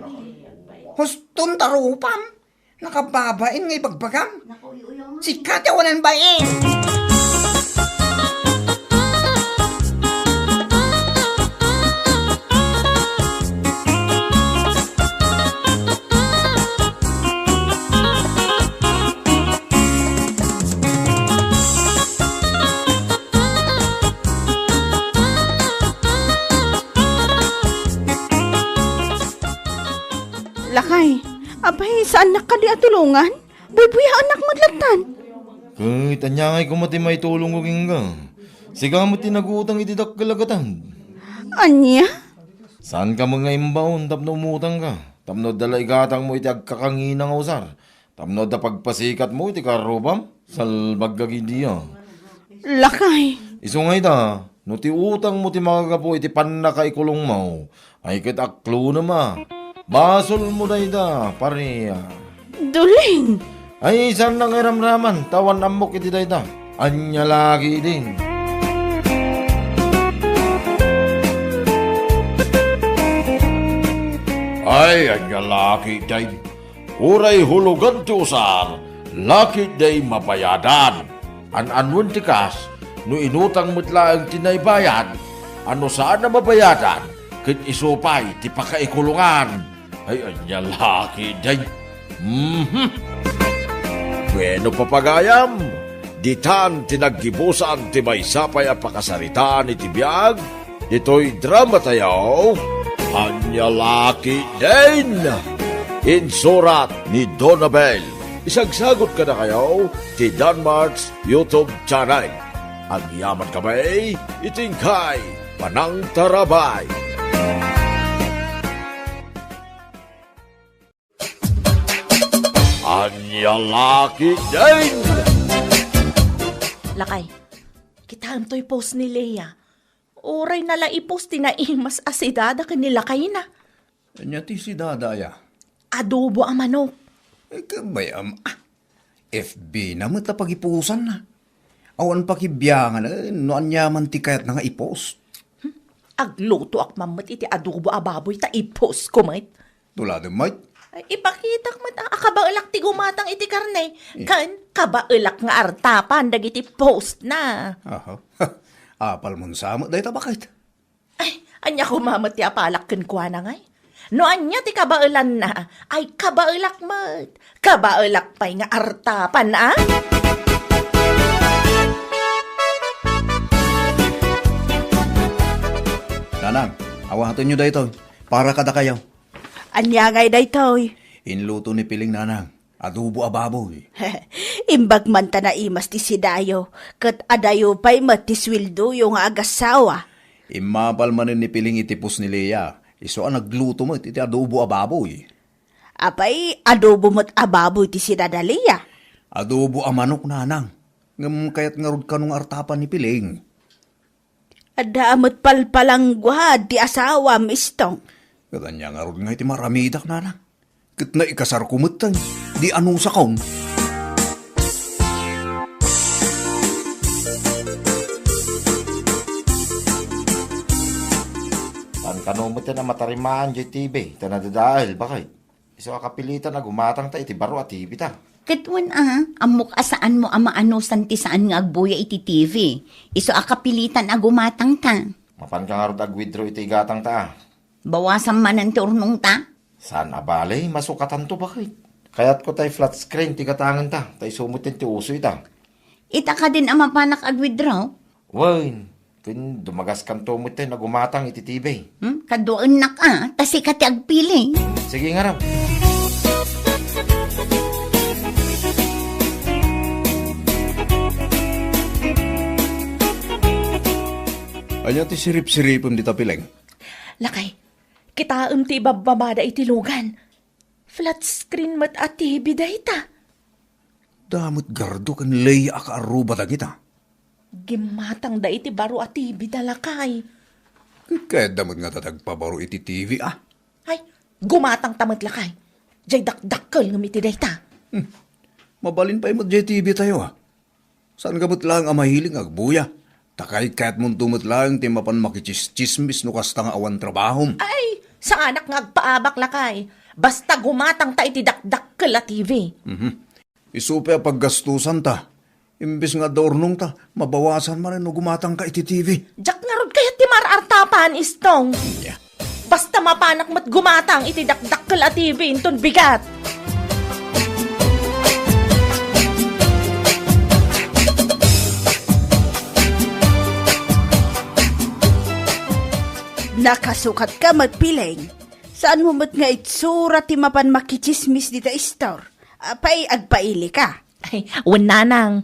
Huston tarupam. Nakababain nga ibagbagam. Sika ti awanan bain. Lakay, apay, saannak kadi a tulongan? Buybuyaennak met lattan. Ket ania ngay koma ti maitulongko kenka? Sika met ti nagutang iti dakkel a gatad. Ania? Saanka met nga imbaon tapno umutangka? Tapno adda la igatangmo iti agkakangina nga usar? Tapno adda pagpasikatmo iti karrupam? Salbag ka, Gidia. Lakay. Isu nga ita, no ti utangmo ti makagapu iti pannakaikulongmo, ay ket aklonem a. Basolmo dayta, pare. Dulin. Ay, saan nga iramraman, ta awan ammok iti dayta. Ania la ketdin? Ay, ania la ketdin? Uray hulogan ti usar, la ketdi mabayadan. An-anuen ti kas, no inutang met laeng ti naibayad, a no saan a mabayadan, ket isu pay ti pakaikulongan. Ay, ania la ketdin? Mhm. Bueno, papagayam, ditan ti naggibusan ti maysa pay a pakasaritaan iti biag, ditoy dramatayo, Ania la ketdin? Insurat ni Donabel. Isagsagot kadakayo ti Danmart's YouTube channel. Agyaman kami iti inkay panangtarabay. Ania la ketdin? Lakay, kitaem toy post ni Lea. Uray na la i-post ti naimas a sidada ken ni lakayna. Ania ti sidada aya? Adobo a manok. Eh, kabay, am-, ah, F B na met a pagipusanna. Awan pakibiangan, eh, no aniaman ti kayatna nga i-post. Hmm? Aglutoak man met iti adobo a baboy ta i-post ko met. Tuladem met? Ay, ipakitak met a, a kabaelak ti gumatang iti karne. Eh. Ken kabaelak nga artapan dagiti post na. Aha. Apalmon sa met dayta, baket? Ay, ania koma met ti apalak kenkuana ngay? No ania ti kabaelanna, ay kabaelak met. Kabaelak pay nga artapan, a? Nanang, awatenyo daytoy. Para kadakayo. Ania ngay daytoy? Inluto ni Piling, nanang. Adobo a baboy. Imbag man ta naimas ti sidayo, ket adayo pay met ti sueldoyo nga agassawa. Immapal manen ni Piling iti post ni Lea. Isu a nagluto met iti adobo a baboy. Apay, adobo met a baboy ti sidada Lea? Adobo a manok, nanang. Ngem kayat ngarud kano nga artapan ni Piling? Adda met palpalangguad ti asawam, Istong. Ket ania ngarud nga iti maramidak, nanang? Ket naikasarko metten, di anusakon. Saan kano metten a matarimaan diay T V, ta nadadael, baket? Isu a kapilitan a gumatangta iti baro a T V ta. Ket wen a, ammok a saanmo a maanusan ti saan nga agbuya iti T V. Isu a kapilitan a gumatangta. Mapanka ngarud ag-withdraw iti igatangta a. Bawasan manen ti urnongta? Saan a bale, masukatanto, baket. Kayatko tay flat screen ti gatangenta, ta isu metten ti uso ita. Ita kadin a mapanak ag-withdraw? Wen, ken dumagaskanto metten a gumatang iti T V. Hmm? Kaduaennak a, ta sika ti agpili. Sige ngarud. Ania ti sirip-siripem dita, Piling? Lakay, kitaem ti ibabbabada iti lugan. Flat screen met a T V dayta. Damet gardo ken Lea a kaarruba dagita. Gimmatangda iti baro a T V da, lakay. Ket kayatda met ngata ti agpabaro iti T V a? Ay, gumatangta met, lakay. Diay dakdakkel ngem iti dayta. Hmm. Mabalin pay met diay T V tayo a. Saanka met laeng a mahilig nga agbuya? Ta kaykayatmonto met laeng ti mapan makitsismis no kasta nga awan trabahom. Ay, saanak nga agpaabak, lakay. Basta gumatangta iti dakdakkel a T V. Mhm. Isu pay a paggastusanta. Imbes nga adda urnongta, mabawasan manen no gumatangka iti T V. Diak ngarud kayat ti mar-artapan, Istong. Nya. Basta mapanak met gumatang iti dakdakkel a T V inton bigat. Nakasukatka met, Piling. Saanmo met nga itsura ti mapan makitsismis dita istor? Apay, agpailika? Ay, wen, nanang.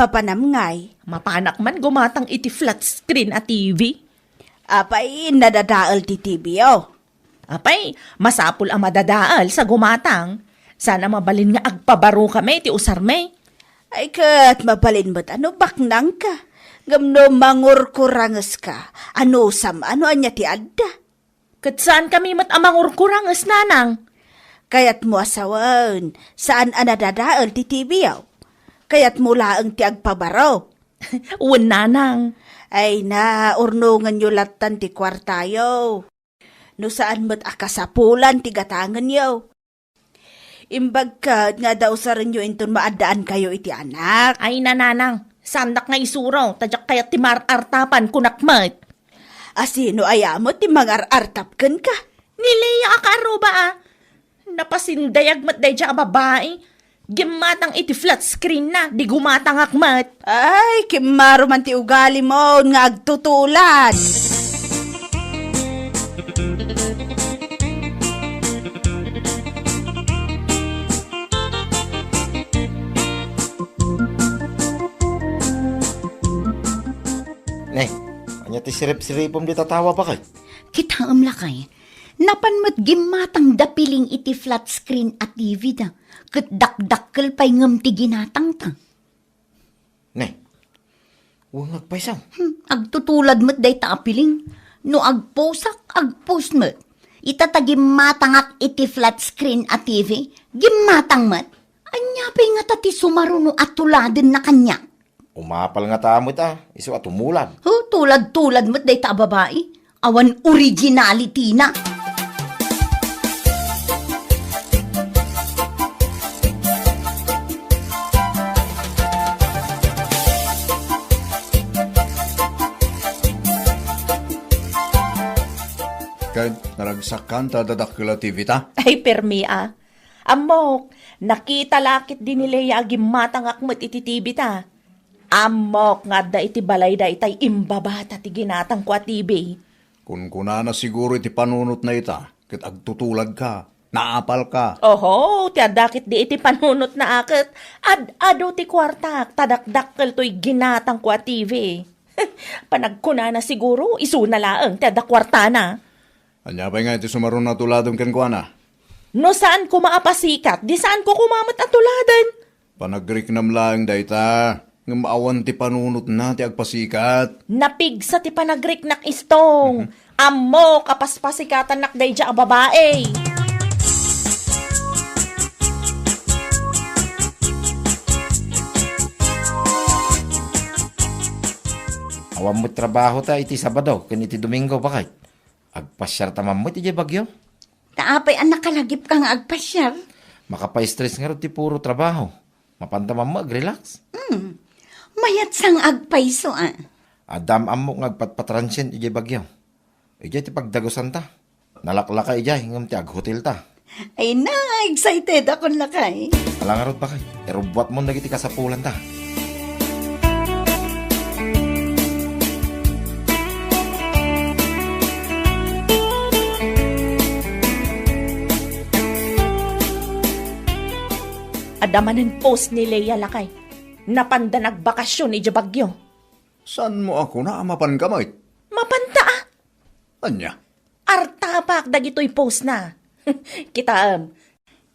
Papanam ngay? Mapanak man gumatang iti flat screen a T V. Apay, nadadael ti T V yo? Apay, masapul a madadael sa gumatang. Sana mabalin nga agpabaro kami ti usarmi. Ay, ket mabalin met a no baknangka. Ngem no mangurkurangeska, anusam a no ania ti adda? Ket saan kami met a mangurkuranges, nanang. Kayatmo a sawen, saan a nadadael ti T V yo? Kayatmo laeng ti agpabaro? Wen, nanang. Ay na, urnongenyo lattan ti kuartayo. No saan met a kasapulan ti gatangenyo. Imbag ket nga adda usarenyo inton maaddaankayo iti anak. Ay, nanang, saannak nga isuro, ta diak kayat ti mar-artapan, kunak met. A sino aya met ti mangar-artap kenka? Ni Lea a kaaruba, a. Napasindayag met daydiay a babai. Gimmatang iti flat screen na, di gumatangak met. Ay, kimmaro man ti ugalimo nga agtutulad. Ne, ania ti sirip-siripem dita tawa, bakay? Kitaem, lakay. Napan met gimmatang da Piling iti flat screen a T V da, ket dakdakkel pay ngem ti ginatangta. Ne, wen nga agpayso. Hmm, agtutulad met dayta a Piling. No agposak, agpos met. Ita ta gimmatangak iti flat screen a T V, gimmatang met. Ania pay ngata ti sumaruno a tuladenna kaniak? Umapal ngata met a, isu a tumulad. Oh, tulad-tulad met dayta a babai. Awan originality na. Ket naragsak kan ta dadakkel a T V ta? Ay, permi a. Ammok, nakita la ketdi ni Lea a gimmatangak met iti T V ta. Ammok nga adda iti balay daytay imbabata ti ginatangko a T V. Kunkunana siguro iti panunotna ita, ket agtutuladka, naapalka. Oho, ti adda ketdi iti panunotna a ket ad-adu ti kuartak, ta dakdakkel toy ginatangko a T V. Panagkunana siguro, isuna laeng ti adda kuartana. Ania pay nga iti sumaruno a tuladem kenkuana? No saan koma a pasikat, di saan ko koma met a tuladen. Panagriknam laeng dayta, ngem awan ti panunotna ti agpasikat. Napigsa ti panagriknak, Istong. Mhm. Ammok a paspasikatannak daydiay a babai. Awan met trabahota iti Sabado ken iti Domingo, bakay? Agpasiarta man met idiay Baguio? Ta apay a nakalagipka nga agpasiar? Makapastress ngarud ti puro trabaho. Mapanta man met agrelax. Hmm. Mayat sa nga agpayso, a. Adda am-ammok nga agpatpatransient idiay Baguio. Idiay ti pagdagusanta. Nalaklaka idiay, ngem ti aghotelta. Ay na, excited ako, lakay. Ala ngarud, bakay. Irubbuatmon dagiti kasapulanta. Adda manen post ni Lea, lakay. Napanda nagbakasyon idiay Baguio. Saanmo a kuna a mapanka met? Mapanta, a. Ania? Artapak dagitoy postna. Kitaem,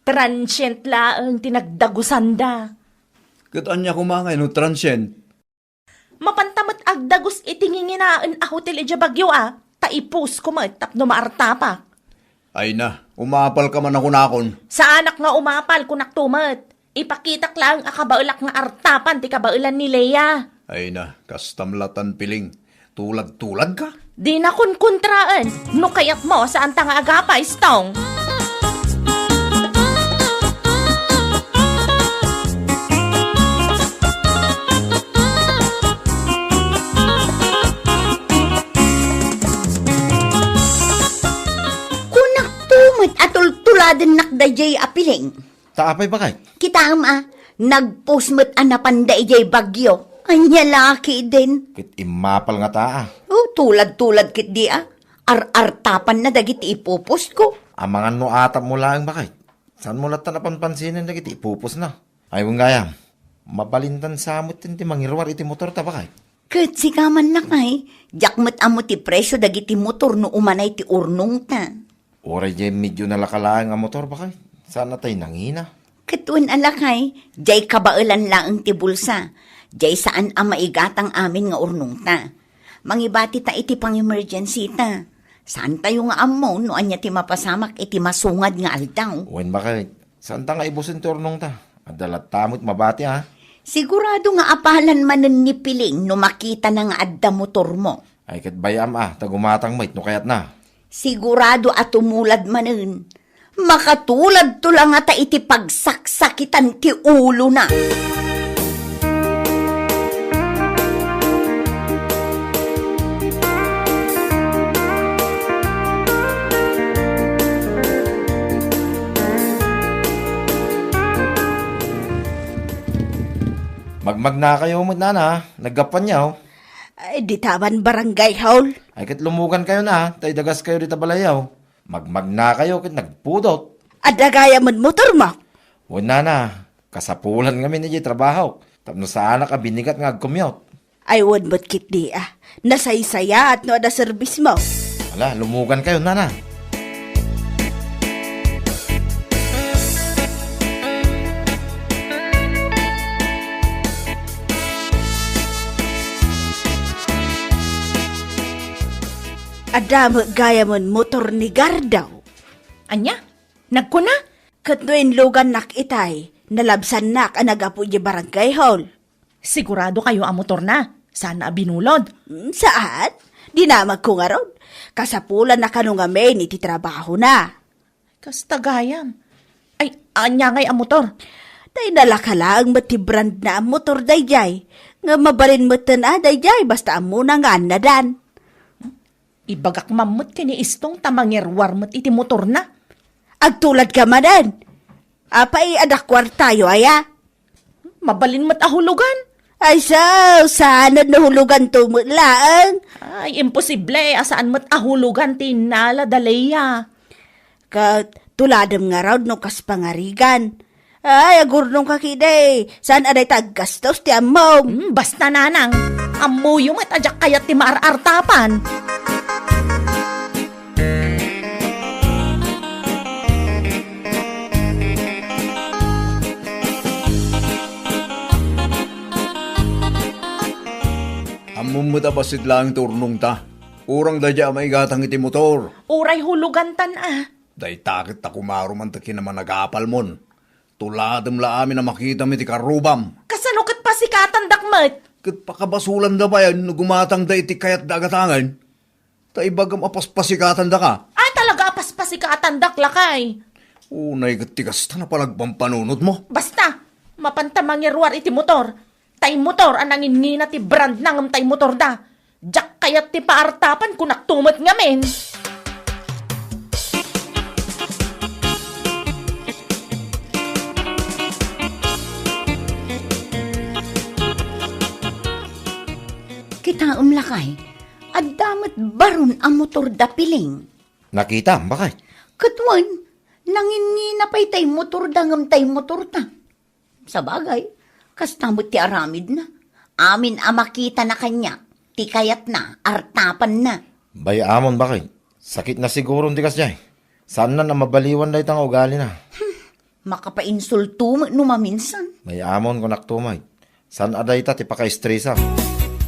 transient laeng ti nagdagusanda. Ket ania koma ngay no transient? Mapanta met agdagus iti nginginaen a hotel idiay Baguio, a, ta i-post ko met tapno maartapak. Ay na, umapalka man a kunakon. Saanak nga umapal, kunakto met. Ipakitak laeng a kabaelak nga artapan ti kabaelan ni Lea. Ay na, kastam latan, Piling. Tulad-tuladka? Dina kunkuntraen. No kayatmo, saanta nga agapay, Stong. Kunakto met a tultuladennak daydiay a Piling. Ta apay, bakay? Kitaem, a, nag-post met a napanda idiay Baguio. Ania la ketdin? Ket immapal ngata, a. Oh, tulad-tulad ketdi, a. Ar-artapanna dagiti ipopost ko. Amangan no atapmo laeng, bakay. Saanmo latta a panpansinen dagiti ipopost na? Ay, wen gayam. Mabalintan sa met ti mangiruar iti motorta, bakay. Ket sika man, lakay, diak met ammo ti presio dagiti motor no umanay ti urnongta. Uray diay medyo nalaka laeng a motor, bakay. Saan a tay nangina? Ket wen a, lakay, diay kabaelan laeng ti bulsa. Diay saan a maigatang amin nga urnongta. Mangibatita iti pang-emergency-ta. Saantayo nga ammo no ania ti mapasamak iti masungad nga aldaw. Wen, bakay, saanta nga ibusen ti urnongta. Adda latta met mabati, a. Sigurado nga apalan manen ni Piling no makitana nga adda motormo. Ay, ket bay-am a, ta gumatang met no kayatna. Sigurado a tumulad manen. Makatuladto la ngata iti pagsaksakitan ti ulona. Magmagnakayo met, nana, naggapuanyo. Ay, dita man barangay hall. Ay, ket lumugankayo na, ta idagaskayo dita balayyo. Magmagnakayo ket nagpudot. Adda gayam met motormo? Wen, nana, kasapulan ngamin idiay trabahok, tapno saanak a binigat nga agcommute. Ay, wen met ketdi a. Nasaysayaat no adda serbismo. Ala, lumugankayo, nana. Adda met gayamen motor ni Gardaw. Ania? Nagkuna? Ket no inlugannak itay, nalabsannak a naggapu idiay barangay hall. Siguradokayo a motorna? Saan a binulod? Mm, saan? Dinamagko ngarud. Kasapulanna kano ngamin iti trabahona. Kasta gayam. Ay, ania ngay a motor? Tay nalaka laeng met ti brandna a motor daydiay. Nga mabalin metten a daydiay, basta ammona nga annadan. Ibagak man met ken ni Istong ta mangiruar met iti motorna. Agtuladka manen. Apay, adda kuartayo aya? Mabalin met a hulugan. Ay, sao, saanen no huluganto met laeng? Ay, imposible a saan met a hulugan ti innala da Lea. Ket tuladem ngarud no kas pangarigan. Ay, agurnongka ketdi. Saan a dayta aggastos ti ammom? Hmm, basta, nanang. Ammoyo met a diak kayat ti maar-artapan. Ammom met a bassit laeng ti urnongta. Urang daydiay a maigatang iti motor. Uray hulugantan a. Dayta ket ta kumaruman ta kinamanagapalmon. Tuladem la amin a makitam iti karrubam. Kasano ket pasikatandak met? Ket pakabasolanda pay no gumatangda iti kayatda a gatangen. Ta ibagam a paspasikatandaka. Ay, talaga a paspasikatandak, lakay. Unay ket ti kasta a panagpampanunotmo. Basta, mapanta mangiruar iti motor. Tay motor a nangingina ti brandna ngem tay motorda. Diak kayat ti paartapan, kunakto met ngamin. Kitaem, lakay, adda met baron a motor da Piling. Nakitam, bakay? Ket wen, nangingina pay tay motorda ngem tay motorta. Sabagay, kasta met ti aramidna. Amin a makitana kaniak, ti kayatna, artapanna. Bay-amon, bakay. Sakitna siguron ti kasdiay. Saannan a mabaliwan dayta nga ugalina. Hmm, makapainsulto met no maminsan. Bay-amon, kunakto met. Saan a dayta ti pakaistresam?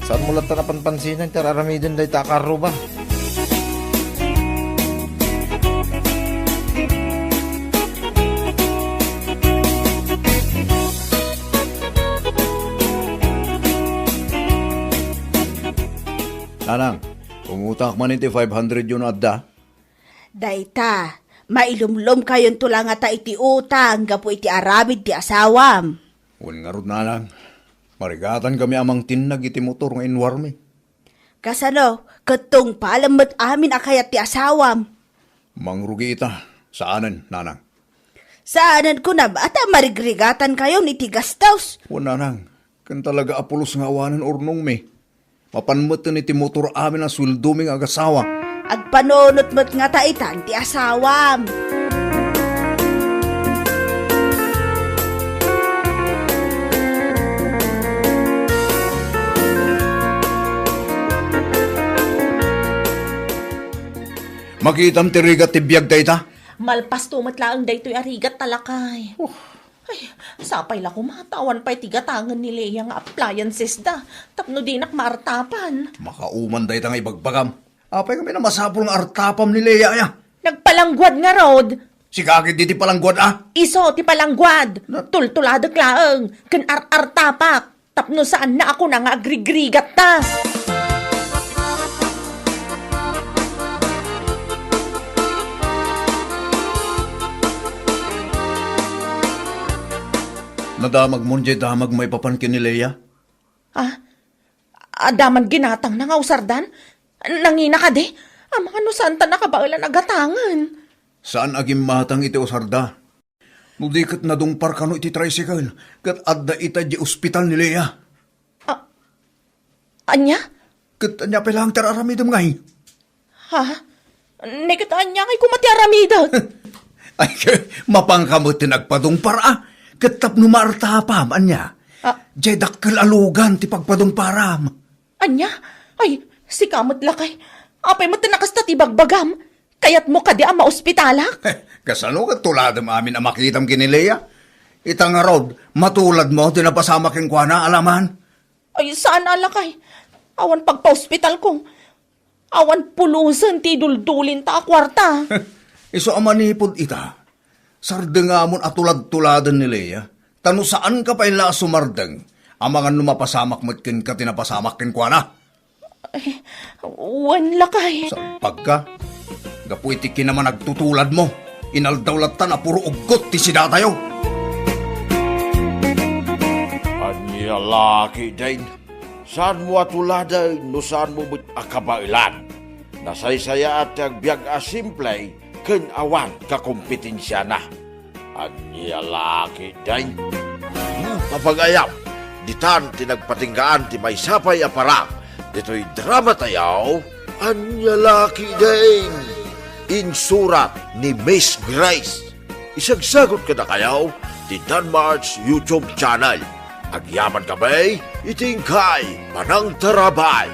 Saanmo latta a panpansinan ti ar-aramiden dayta a karruba? Nanang, umutak man iti five hundred yun adda? Dayta, mailumlomkayonto la ngata iti utang gapu iti aramid ti asawam. Wen ngarud, nanang, marigatankami a mangtinnag iti motor nga inwarmi. Kasano, ket tungpalem met amin a kayat ti asawam? Mangrugi ita, saanen, nanang. Saanen kunam, a ta marigrigatankayon iti gastos. Wen, nanang, ken talaga a pulos nga awanen urnongmi. Mapan metten iti motor amin a sueldomi nga agasawa. Agpanunot met ngata itan ti asawam. Makitam ti rigat ti biag dayta? Malpasto met laeng daytoy a rigat, lakay. Oh. Ay, sapay la koma ta awan pay ti gatangen ni Lea nga appliances da tapno dinak maartapan. Makauman dayta nga ibagbagam. Apay ngamin a masapul nga artapam ni Lea, aya? Nagpalangguad ngarud. Sika ketdi ti palangguad, a? Isu ti palangguad. Na- Tultuladek laeng ken ar-artapak tapno saanna a kuna nga agrigrigatta. Nadamagmon diay damag maipapan ken ni Lea? Ah, adda man ginatangna nga usardan? Nangina kadi? Amangan no saanta nakabaelan a gatangen. Saan a gimmatang iti usarda. No di ket nadungpar kano iti tricycle, ket adda ita idiay ospital ni Lea. Ah, ania? Ket ania pay laeng ti ar-aramidem ngay? Ha? Neket ania ngay koma ti aramidek? Ay, mapanka met ti nagpadungpar, a? Ket tapno maartapam, ania? Ah. Diay dakkel a lugan ti pagpadungparam. Ania? Ay, sika met lakay. Apay met ti nakasta ti bagbagam? Kayatmo kadi a maospitalak? Kasano ket tuladem amin a makitam ken ni Lea? Ita ngarud, matuladmo ti napasamak kenkuana, alaman? Ay, saan a lakay. Awan pagpaospitalko. Awan pulusen ti iduldulinta a kuarta. Isu a manipud ita, sardengamon a tulad-tuladen ni Lea, ta no saanka pay la a sumardeng, amangan no mapasamak met kenka ti napasamak kenkuana. Ay, wen lakay. Salpagka, gapu iti kinamanagtutuladmo, inaldaw latta a puro uggot ti sidatayo. Ania la ketdin? Saanmo a tuladen no saanmo met a kabaelan. Nasaysayaat ti agbiag a simple ken awan kakompetensiana. Ania la ketdin? Hmm, apagayam, ditan ti nagpatinggaan ti maysa pay a parang ditoy drama tayo. Ania la ketdin? Insurat ni Miss Grace. Isagsagut kadakayo ti Danmar's YouTube channel. Agyamankami iti inkay panangtarabay.